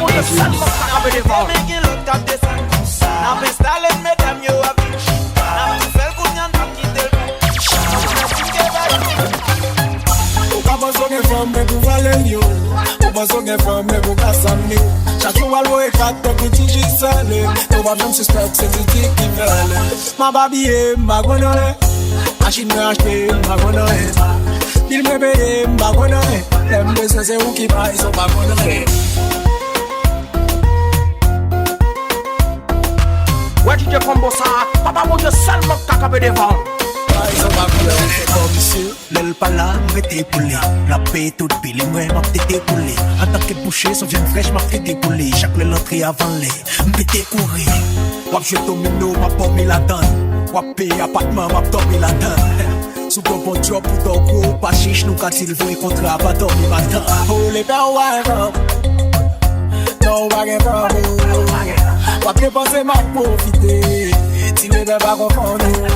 montre sèl nòt sa k ap devan. Men gen lòt k ap desann konsa. N ap enstale medam yo ap vin chita. N ap tou fè l kounye a n ap kite l pou chita. Ou ka panse w gen fanm, men pou vale l yo. Ou panse w gen fanm, men pou ka sann li. Chak jou w al voye kat, tankou ti ji sale. Ou p ap janm sispèk, se Titi ki fè l. M ap abiye, m pa konn anyen. Machin mwen achte, m pa konn anyen. Bil mwen peye, m pa konn anyen. Lè m bezwen, se ou ki bay, sa w pa konn anyen. Konbo sa, papa Bondye sèlman k ka kanpe devan w. Sa pa koulè ou fè kò misye. Lè l pa la, m rete pou li. L ap peye tout bil, e mwen, m ap tete pou li. Antanke bouche, se yon vyann frèch, m ap tete pou li. Chak lè l antre avan lè, m pete kouri. W ap jwe domino, m ap dòmi ladann. W ap peye apatman, m ap dòmi ladann. Si w gen bon djòb, ou dò gwo, ou pa chich, nou ka di l voye kontra, pa dòmi madanm. Ou le pè w pa gen fanm. Non, ou pa gen fanm, oh. W ap depanse, m ap pwofite. Ti bebe pa konfonn ou.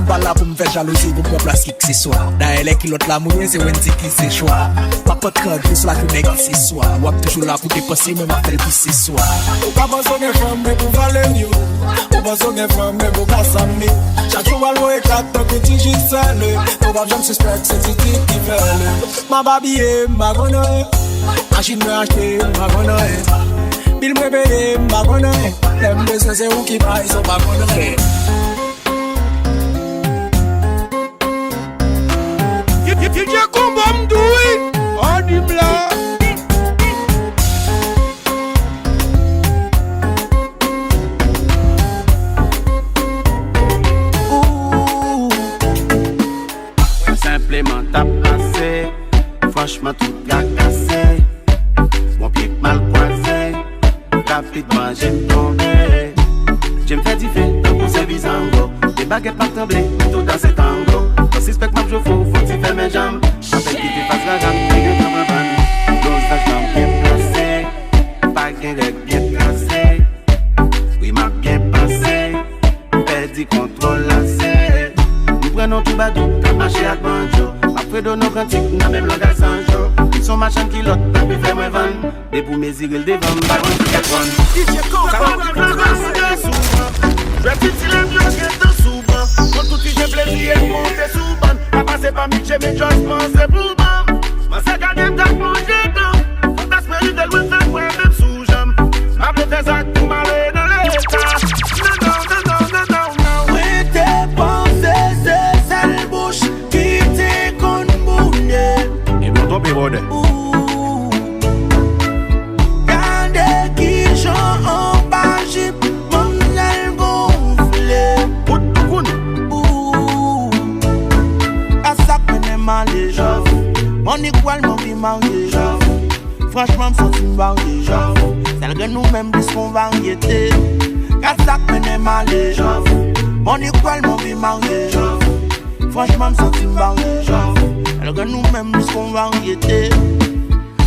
M pa la pou m fè jalouzi, pou m pran plas kikseswa. Dayè, lè kilòt la mouye, se Wendy ki se chwa. M ap pran gris la, ki nèg ki se swa. W ap toujou la pou depanse, men m ap fè l pi se swa. Ou ka panse w gen fanm, men pou Valerio. Ou panse w gen fanm, men pou Kasami. Chak jou w al voye kat, tankou ti Gisèle. Ou p ap janm sispèk, se Titi ki fè l. M ap abiye, m pa konn anyen. Machin mwen achte, m pa konn anyen. Bil mwen peye, m pa konn anyen. Lè m bezwen, se ou ki bay, san pa konn anyen. Ki, ki, ki, ki konbo m tou wi. Ann di m la. Ooh. Mwen senpleman t ap pase, franchman tout trakase. Bon pye k mal kwaze, rapid manje m tonbe. Je m fè dife tankou se bizango. De bagèt m ap tranble, tout an se tango. Mwen sispèk m ap jwe fou, fò ti fèmen janm. Apèn kite fas raja m, te gentan pran bann. Dozaj lan byen plase, pa gen règ byen trase. Wi m ap byen pase. Pèdi kontwòl la se. M pran non toubadou, k ap mache ak banjo. M ap fredo non kantik, nan menm langaj Sancho. Li s on machann kilòt, pa pi fè mwen vann. Depi w mezire l devan m, pa konn ki kèk konn. Sa pa pran plis de souvan. Jwèt itil m yo gentan sou ban. Kont tout ti jen plezi e monte sou bann. Pa pase pa Mitchie, men just panse pou ban. Manzè gade m t ap manje dan. Fantasme rive lwen fè m wè menm sou janm. M ap fè zak pou m ale nan leta. Non, non, non, non, non, non, non. Mwen te panse se sèl bouch ki te konn boule. Ebyen, w twonpe, brother. Ooh. Gade kijan anba jip manmzèl gonfle. Bout doukoun. Ooh. A sa k mennen m ale. Jòf. Monique wè l, m anvi marye. Jòf. Franchman, m santi m varye. Sèl grenn ou menm plis kon varyete. Gad sa k mennen m ale. Monique wè l, m anvi marye. Franchman, m santi m varye. Sèl grenn ou menm plis kon varyete.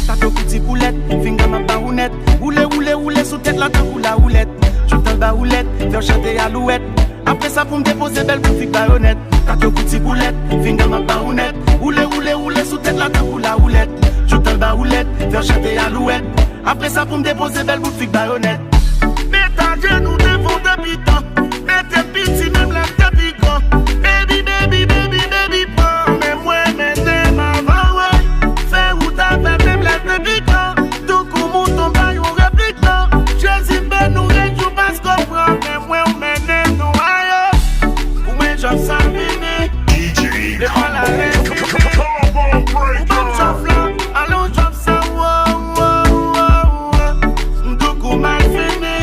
Tato kouti poulèt, finga m ap ba ou nèt. Woule, woule, woule sou tèt la tankou lawoulèt. Joutan ba woulèt, fè w chante alouwèt. Apre sa pou m depoze bèl bout fik bayonèt. Kat yo kouti boulèt, finga m ap ba ou nèt. Woule, woule, woule sou tèt la tankou lawoulèt. Joutan ba woulèt, fè w chante alouwèt. Apre sa pou m depoze bèl bout fik bayonèt. Met ajenou devan w depi tan. Mete m piti menm lè m te pi gran. Baby, baby, baby, baby, pran men mwen, mennen m avan w, ey. Fè wout avè m menm lè m te pi gran. Doukou mouton bay yon replik tan. Jezi beni w, rejou paske w pran men mwen, w mennen nou ayè. Pou mwen, jòf sa vini. Depi la lè. Ou ban m jòf la, ale w jòf sa, wo, wo, wo, wo. M doukou mal fini.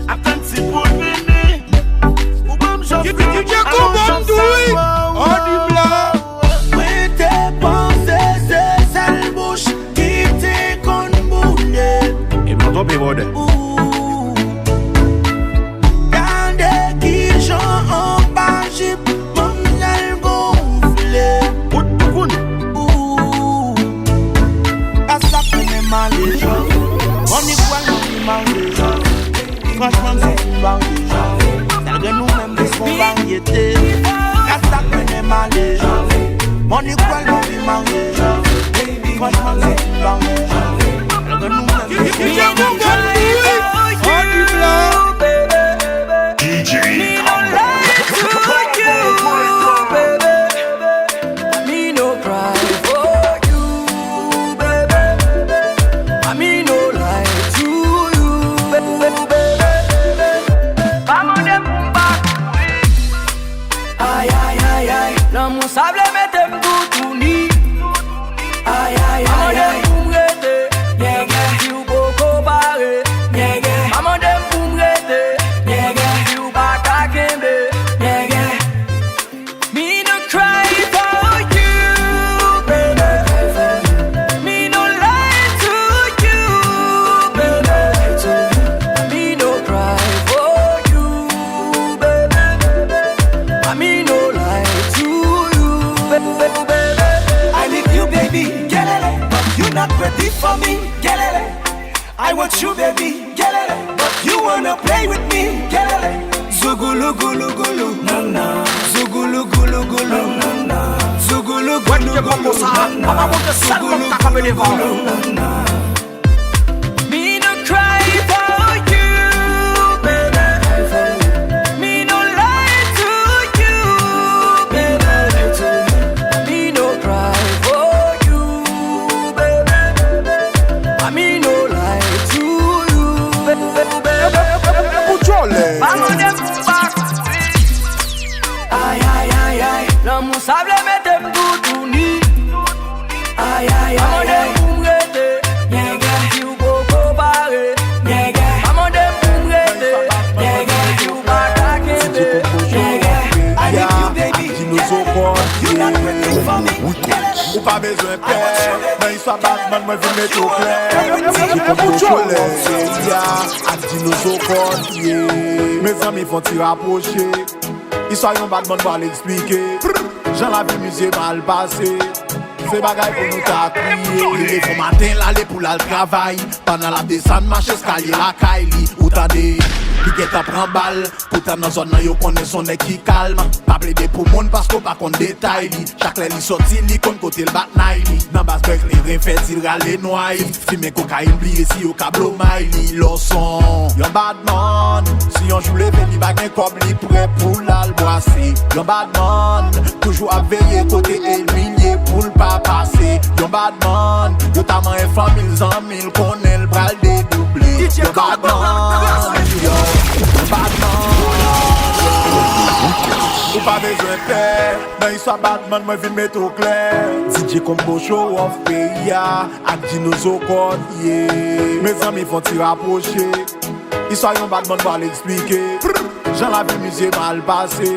Ap tann si pou l vini. Ou ban m jòf la, ale w jòf sa, wo, wo, wo. Mwen te panse se sèl bouch ki te konn boule. E m twonpe, brother. Ooh. Gade kijan anba jip manmzèl gonfle. Bout doukoun. Ooh. A sa k mennen m ale. Monique wè l, m anvi marye. Franchman, m santi m varye. Sèl grenn ou menm plis kon varyete. Gad sa k mennen m ale. Monique wè l, m anvi marye. Franchman, m santi m varye. Sèl grenn ou menm plis kon varyete. D J. Me no lie to you, baby. Me no cry for you, baby. I me no lie to you, baby. Pa mande m pou m pa kouri. Ay, ay, ay, ay. Lanmou sa vle mete m toutouni. Ay, ay, ay, ay. Pa mande m pou m rete. Lè m di w poko pare. Wanna play with me, girl. Zougoulou, goulou, goulou, nana. Zougoulou, goulou, goulou, nana. Zougoulou, goulou, goulou, nana. Zougoulou, goulou, goulou, nana. Me no cry for you, baby. Me no lie to you, baby. Me no cry for you, baby. Me no lie to you, baby. Ay, ay, ay, ay. Lanmou sa vle mete m toutouni. Ay, ay, ay, ay. Pa mande m pou m rete, nègè, si w poko pare, nègè. Pa mande m pou m rete, nègè, si w pa ka kenbe, nègè. I need you, baby. You not waiting for me. Ou pa bezwen pè, nan istwa Badman, mwen vin mete w klè. Ti konplo chole, ya, ak dinozo kòd, yeah. Mezanmi, fon ti rapwoche. Istwa yon Badman pral eksplike jan lavi mizye mal pase. Se bagay pou nou ta kriye. Li leve maten, l ale pou l al travay. Pandan l ap desann mache eskalye lakay li, ou tande, li gentan pran bal. Poutan nan zòn nan, yo konnen s on nèg ki kalm. Pa plede pou moun paske w pa konn detay li. Chak lè li sòti, li konn kote l bat nay li. Nan baz bèk li renfè di l rale nway. Fimen kokayin, bliye si yo ka blo may li. Lòson, yon Badman, si yon jou leve li pa gen kòb, li prè pou l al bwase. Yon Badman, toujou ap veye kote ènmi l ye pou l pa pase. Yon Badman, yo ta manyen fanmi l, zanmi l, konnen l pral dedouble. Yon Badman, yo, yon Badman, yo. Ou pa bezwen pè, nan istwa Badman, mwen vin mete w klè. D J Combo show off peyi a, ak dinozo kòd, yeah. Mezanmi, fon ti rapwoche. Istwa yon Badman pral eksplike jan lavi mizye mal pase.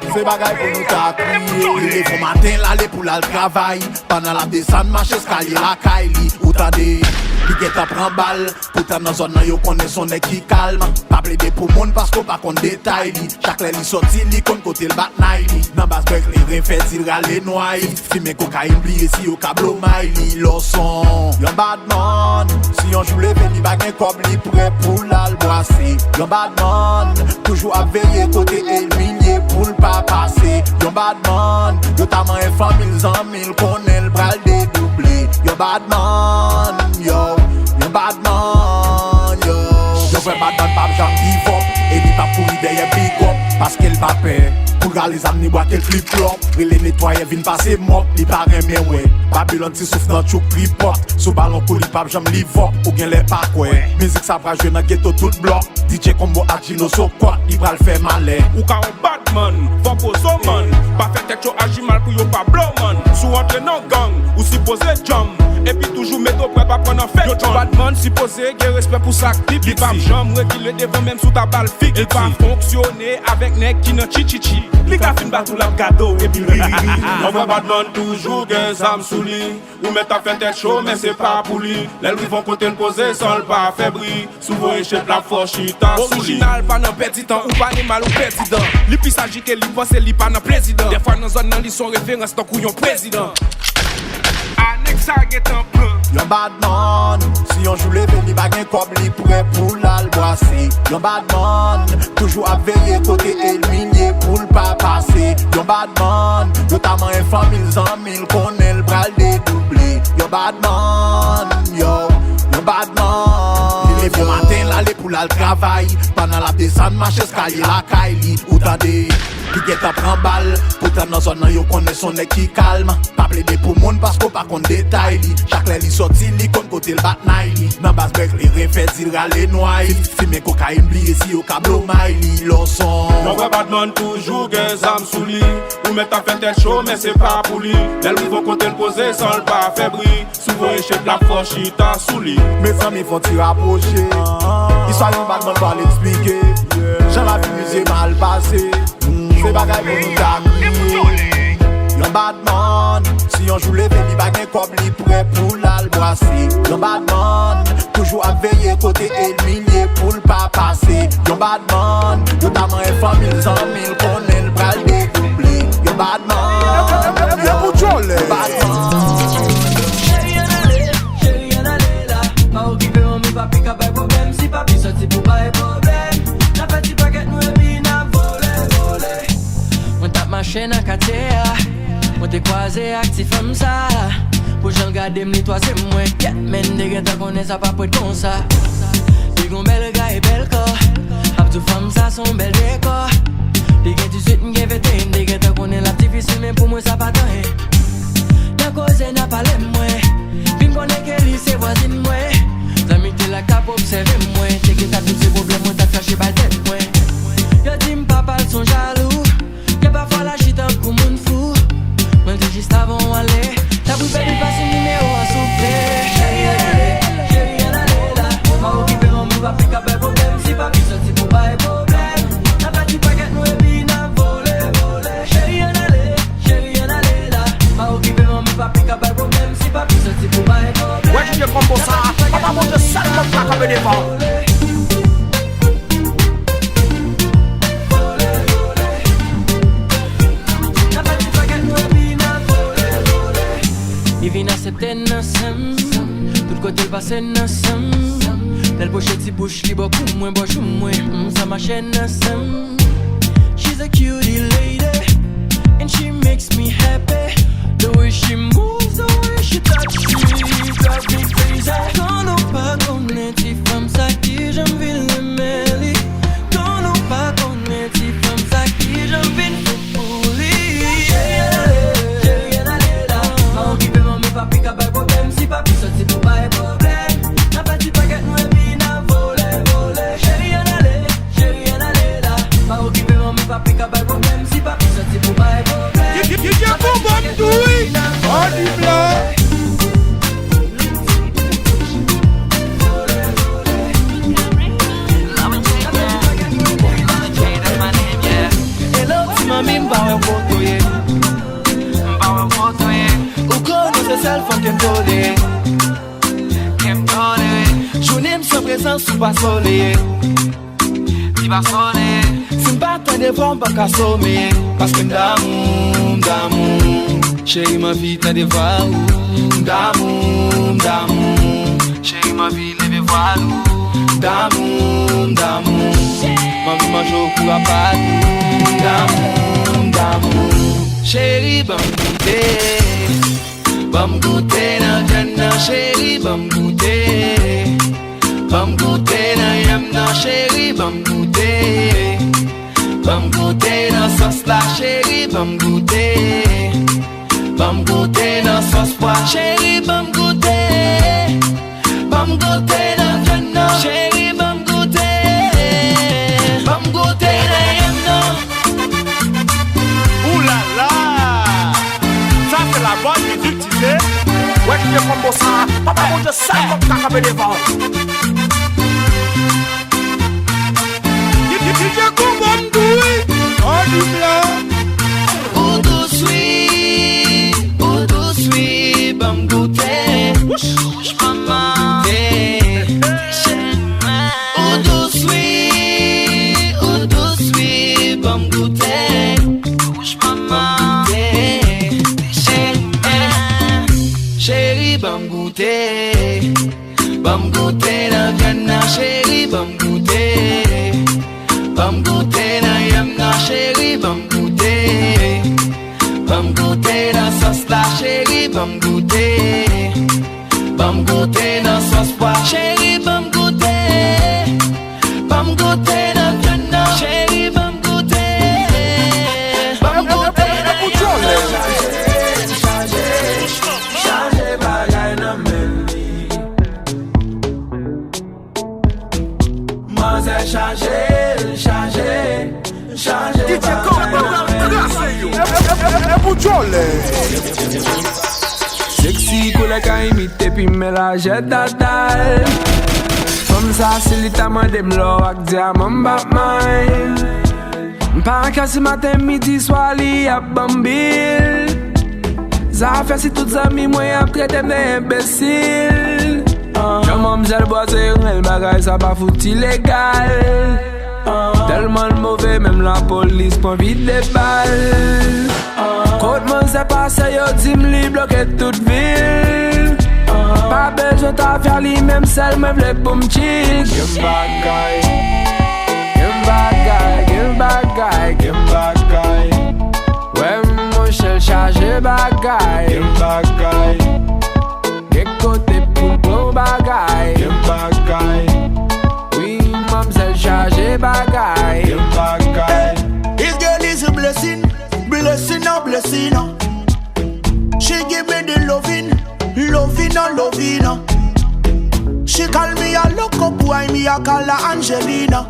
Se bagay pou nou ta kriye. Li leve maten, l ale pou l al travay. Pandan l ap desann mache eskalye lakay li, ou tande, li gentan pran bal. Poutan nan zòn nan, yo konnen s on nèg ki kalm. Pa plede pou moun paske w pa konn detay li. Chak lè li sòti, li konn kote l bat nay li. Nan baz bèk li renfè di l rale nway. Fimen kokayin, bliye si yo ka blo may li. Lòson, yon Badman, si yon jou leve li pa gen kòb, li prè pou l al bwase. Yon Badman, toujou ap veye kote ènmi l ye pou l pa pase. Yon Badman, yo ta manyen fanmi l, zanmi l, konnen l pral dedouble. Yon Badman, yo, yon Badman, yo. Yon vrè Badman p ap janm give up, e li p ap kouri dèyè big up, paske l pa pè pou l rale zam ni bwake l flip flop. Rele netwayè vin pase mòp, li pa renmen wè Babilòn ti souf nan tchouk tripòt. Sou balon kou li p ap janm live up, ou genlè pa kwè. Mizik sa pral jwe nan geto tout blòk. D J Combo ak Dinozo kòd, li pral fè malè. Ou ka yon Badman, fòk ozo man. Pa fè tèt yo aji mal pou yo pa blo man. Si w antre nan gang, ou sipoze djanm. Epi toujou mete w prè, pa pran nan fake. Yo di Badman sipoze gen respè pou sa k bib. Li p ap janm rekile devan, menm si w ta ba l fik. Li pa fonksyone avèk nèg ki nan tchitchitchi. Li ka fin bat ou, l ap gade w epi l ri, ri, ri, ri. Yon vrè Badman toujou gen zam sou li. Ou mèt ap fè tèt cho, men se pa pou li. Lè l rive yon kote, l poze san l pa fè bri. Si w voye chèt, l ap fè w chita sou li. Orijinal, pa nan pèdi tan, ou pa ni mal ou pèdi dan. Li plis aji ke li panse, li pa nan plezi dan. Dèfwa nan zòn nan, li s on referans tankou yon prezidan. A nèg sa gentan pran. Yon Badman, si yon jou leve, li pa gen kòb, li prè pou l al bwase. Yon Badman, toujou ap veye kote ènmi l ye pou l pa pase. Yon Badman, yo ta manyen fanmi l, zanmi l, konnen l pral dedouble. Yon Badman, yo, yon Badman. Li leve maten, l ale pou l al travay. Pandan l ap desann mache eskalye lakay li, ou tande, li gentan pran bal. Poutan nan zòn nan, yo konnen s on nèg ki kalm. Pa plede pou moun paske w pa konn detay li. Chak lè li sòti, li konn kote l bat nay li. Nan baz bèk li renfè di l rale nway. Fimen kokayin, bliye si yo ka blo may li. Lòson. Yon vrè Badman toujou gen zam sou li. Ou mèt ap fè tèt cho, men se pa pou li. Lè l rive yon kote, l poze san l pa fè bri. Si w voye chèt, l ap fè w chita sou li. Mezanmi, fè w ti rapwoche. Istwa yon Badman pral eksplike jan lavi mizye mal pase. Se bagay pou nou ta kriye. Yon Badman, si yon jou leve, li pa gen kòb, li prè pou l al bwase. Yon Badman, toujou ap veye kote ènmi l ye pou l pa pase. Yon Badman, yo ta manyen fanmi l, zanmi l, konnen l pral dedouble. Yon Badman, yo, yon Badman. Cheri, ann ale, cheri, ann ale la. Pa okipe manmi, papi k ap bay pwoblèm. Si papi sòti pou bay pwoblèm. Yeah, mwen te kwaze ak ti fanm sa. Pou jan l gade m, li twazye mwen. Kèt, men m te gentan konnen sa p ap ret konsa. Li gon bèl gay, bèl kò. Ap di w fanm sa se yon bèl dekò. Li gen dizuit, m gen venteyen, m te gentan konnen l ap difisil, men pou mwen sa pa t anyen. Nan koze, nan pale mwen. Vin konnen ke li se vwazin mwen. Zanmi te la k ap obsève mwen. Te gentan tout se pwoblèm mwen t ap chache bay tèt mwen. Yo di m papa l se yon jalou. Gen pafwa l aji tankou moun fou. Mwen di jis avan w ale, ta pou fè li pase nimewo a souple. Cheri ann ale, cheri ann ale la. Pa okipe manmi, papi k ap bay pwoblèm. Si papi soti pou bay pwoblèm, n ap fè ti pakèt nou epi n ap vole, vole. Cheri ann ale, cheri ann ale la. Pa okipe manmi, papi k ap bay pwoblèm. Si papi soti pou bay pwoblèm, wè DJ Combo sa, papa Bondye sèlman ka kanpe devan. Li vin aksepte nan san m. Tout kote l pase nan san m. Lè l pwoche ti bouch li bò kou mwen, bò jou mwen. Mm, sa mache nan san m. She's a cutie lady, and she makes me happy. The way she moves, the way she touch me, drive me crazy. Konnen w pa konnen ti fanm sa kijan m vin renmen li. Konnen w pa konnen ti fanm sa kijan m vin fou pou li. Cheri ann ale, cheri ann ale la. Pa okipe manmi, papi k ap bay pwoblèm. Si papi soti pou bay pwoblèm, n ap fè ti pakèt nou epi n ap vole, vole. Cheri ann ale, cheri ann ale la. Pa okipe manmi, papi k ap bay pwoblèm. Si papi soti pou bay pwoblèm, DJ Combo m tou wi. Ann di m la. Hello, ti manmi, m pa wè kote w ye. M pa wè kote w ye. Ou konnen se sèl fanm ke m tolere. Ke m tolere. Jounen m san prezans ou pa soleye. Li pa soleye. Si m pa tande vwa w, m pa ka someye. Paske m damou, m damou. Cheri, m anvi tande vwa ou. M damou, m damou. Cheri, m anvi leve vwal ou. M damou, m damou. M anvi manje w kou rapat ou. M damou, m damou. Cheri, ban m goute. Ban m goute nan vyann nan, cheri, ban m goute. Ban m goute nan yanm nan, cheri, ban m goute. Ban m goute nan sòs la, cheri, ban m goute. Ban m goute nan sòs pwa, cheri, ban m goute. Ban m goute nan vyann nan, cheri, ban m goute. Ban m goute nan yanm nan. Ooh la la! Sa se la bonne musique, tu sais. Wè DJ Combo sa, papa Bondye sèlman ka kanpe devan. DJ Combo m tou wi. Ann di m la. Ou dous wi, ou dous wi, ban m goute. Wouch. Ou dous wi, ou dous wi, ban m goute. Cheri, ban m goute. Ban m goute nan vyann nan, cheri, ban m goute. Ban m goute nan yanm nan, cheri, ban m goute. Ban m goute nan sòs la, cheri, ban m goute. Ban m goute nan sòs pwa, cheri, ban m goute. Ban m goute nan vyann nan, cheri, ban m goute. Ban m goute nan vyann nan. Chaje bagay nan men li. Manzè chaje, chaje, chaje bagay nan men li. Sexy koulè ka imite pi men lajè dadal. Fanm sa si li ta mande m lò ak dyaman m p ap may. M pa an kè si maten midi swa li ap ban m bil. Zafè si tout zanmi mwen ap trete m de enbesil. Jan manmzèl bwase rèl bagay sa pa fout ilegal. Tèlman l move menm lapolis pran vide bal. Kot manzè pase yo di m li bloke tout vil. Pa bezwen tafya li menm sèl mwen vle pou m chill. Gen bagay, gen bagay, gen bagay, gen bagay. Wè m Why me a call her Angelina?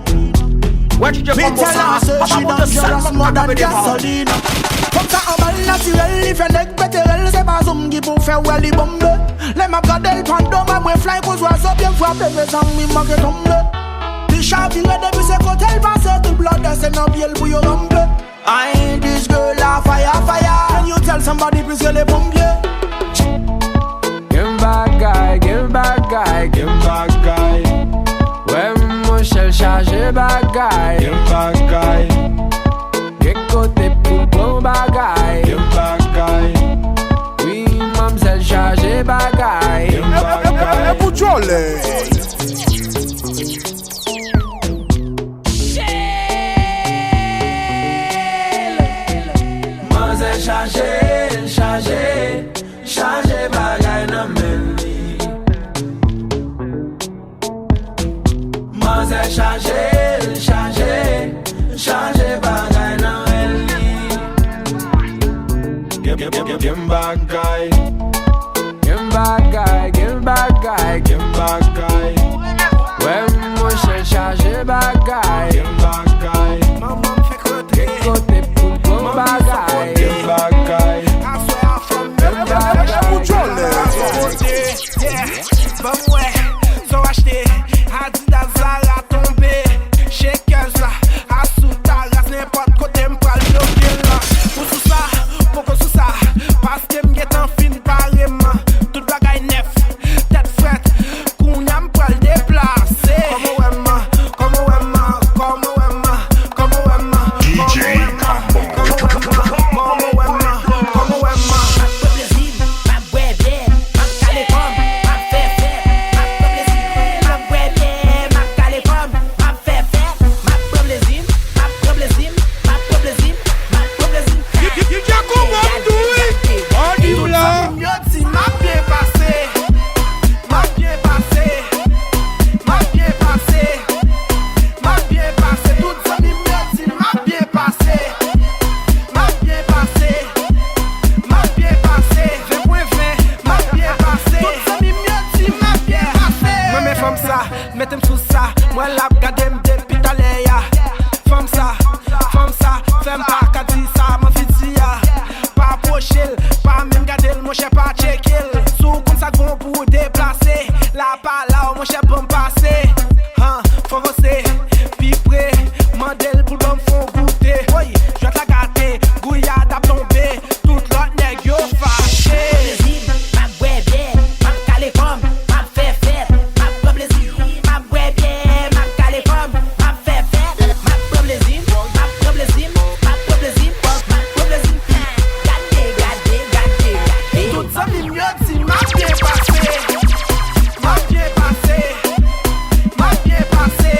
Me tell her seh she dangerous more than gasolina. Fanm sa anbal natirèl, li fè nèg pete rèl. Se pa zoom ki pou fè wè li bonbe. Lè m ap gade l pandan mwen, mwen fly kou zwazo byen frape, mezanmi, m manke tonbe. Li chavire depi se kote l pase, tout blòdè se nan pye l pou yo ranpe. Ay, this girl a fire, fire. Can you tell somebody please rele ponpye? Gen bagay, gen bagay, gen bagay. Wè monchè l chaje bagay. Gen bagay. Gen kote pou bon bagay. Gen bagay. Wi, manmzèl chaje bagay. Gen bagay. E, e, e, e pou djòlè. Manzè chaje, l chaje, chaje bagay nan men li. Manzè chaje, l chaje, chaje bagay nan men li. Gen, gen, gen, gen, gen bagay. Gen bagay, gen bagay, gen bagay. Wè monchè chaje bagay. Gen bagay. Manman m fèk rantre. Gen kote pou bon bagay. Gen bagay. Aswè a fanm gen bagay. Pou djòlè. Yeah. Ban m wè sa w achte. Adidas, Zara tonbe. Shakers la, asou taras, nenpòt kote m pral bloke l. Ou sou sa, poko sou sa. Paske m gentan fin pare m. Tout bagay nèf, tèt frèt. Kounya m pral deplase. Kòman w wè m? Kòman w wè m? Kòman w wè m? Kòman w wè m? Kòman w wè m? Kòman w wè m? Kòman w wè m? Kòman w wè m? M ap pran plezi m, m ap bwè byè, m ap kale kò m, m ap fè fèt, m ap pran plezi m, m ap bwè byè, m ap kale kò m, m ap fè fèt, m ap pran plezi m, m ap pran plezi m, m ap pran plezi m, m ap pran plezi m. Gade, gade, gade, gade. Tout zanmi m yo di m ap byen pase, m ap byen pase, m ap byen pase, m ap byen pase. Tout zanmi m yo di m ap byen pase, m ap byen pase, m ap byen pase. Ven pwen ven, m ap byen pase. Tout zanmi m yo di m ap byen pase. Mwen men fanm sa. Mete m sou sa, mwen l ap gade m depi talè a. Fanm sa, fanm sa, fè m pa ka di sa m anvi di a. Pa pwoche l, pa menm gade l, monchè, pa tcheke l. Si w konn sa k bon pou w deplase, la pa la w, monchè, ban m pase. Han, fò vanse pi pre, mande l pou l ban m fon goute. Woy, jwèt la gate, gouyad ap tonbe. Tout lòt nèg yo fache. M ap bwè byè, m ap kale kò m, m ap fè fèt, m ap pran plezi, m ap bwè byè, m ap kale kò m, m ap fè fèt, m ap pran plezi, m ap pran plezi, m ap pran plezi, m ap pran plezi. Gade, gade, gade, gade. Tout zanmi m yo di m ap byen pase, m ap byen pase, m ap byen pase.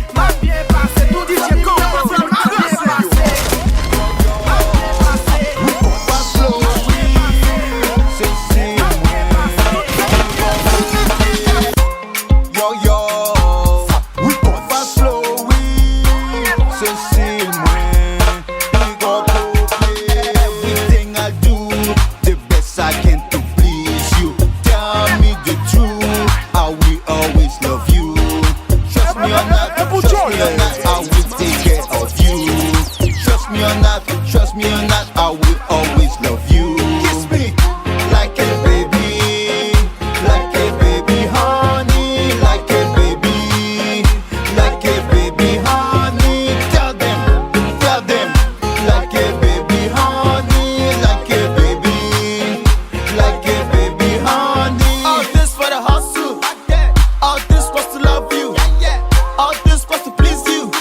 M ap byen pase, tout zanmi m yo di m ap byen pase. M ap byen pase. M ap byen pase. M ap byen pase. Tout zanmi m yo di m ap byen pase. Yo, yo. Fast Flow, wi. Se stil mwen. Big up, okay. Everything I do, the best I can to please you. Tell me the truth, I will always love you. Trust me or not, trust me or not, I will take care of you. Trust me or not, trust me or not, I will always love you. Kiss me like a baby, like a baby honey, like a baby, like a baby honey. Tell them, tell them, like a baby honey, like a baby, like a baby honey. All this for the hustle. All this was to love you. All this was to please you.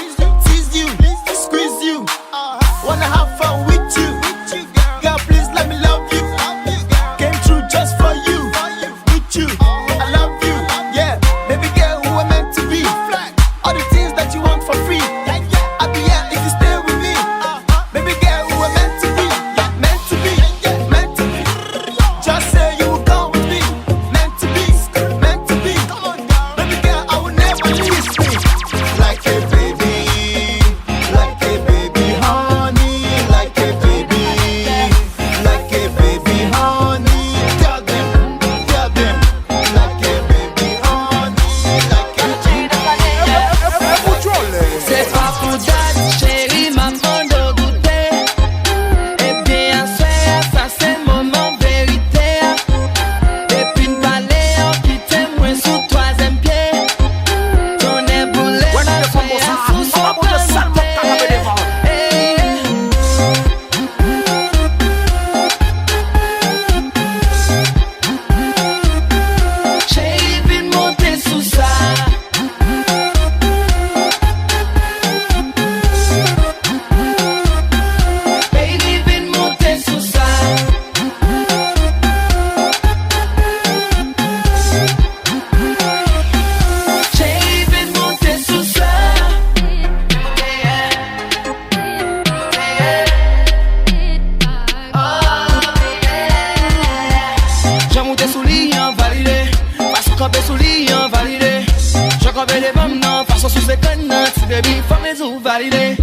Fason sou se kòn nan, ti baby, fò m di w valide.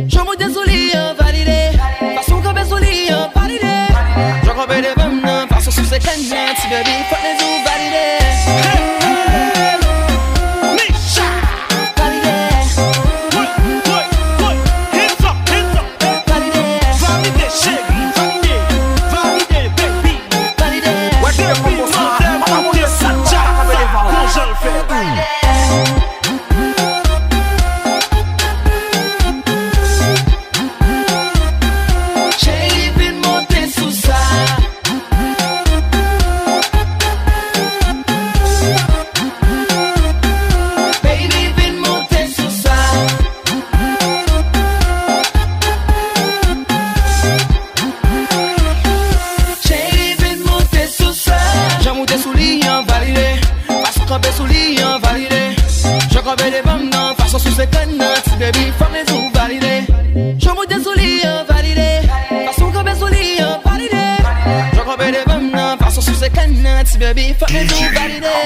Jan w monte sou li an, valide. Fason w kanpe sou li an, valide. Jan w kanpe devan m nan, fason sou se kòn nan, ti baby, fò m di w valide. Hey, hey, Misha. Valide. Woy, woy, woy. Hands up, hands up. Valide. Valide, cheri, valide. Valide, baby. Valide. Depi montè monte sou djaz sa, gon jan l fè. Cheri, vin monte sou sa. Baby, vin monte sou sa. Cheri, vin monte sou sa. Jan w monte sou li an, valide. Fason w kanpe sou li an, valide. Jan w kanpe devan m nan, fason sou se kòn nan, ti baby, fò m di w valide. Jan w monte sou li an, valide. Fason w kanpe sou li an, valide. Jan w kanpe devan m nan, fason sou se kòn nan, ti baby, fò m di w valide.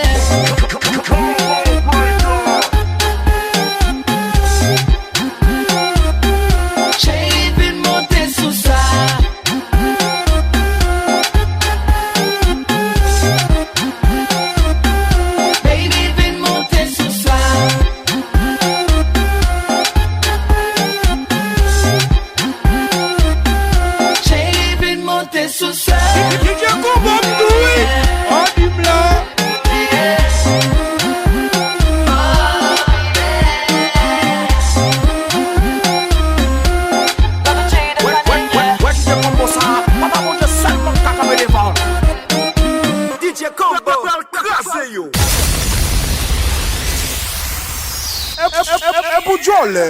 Cheri, vin monte sou sa. Baby, vin monte sou sa. Cheri, vin monte sou sa. Ki, ki, ki konbo m tou wi. An di m la. Wè, wè, wè, wè, D J Combo sa, papa Bondye sèlman k ka kanpe devan. D J Combo pral kraze yo. E, e, e, e, e pou djòlè.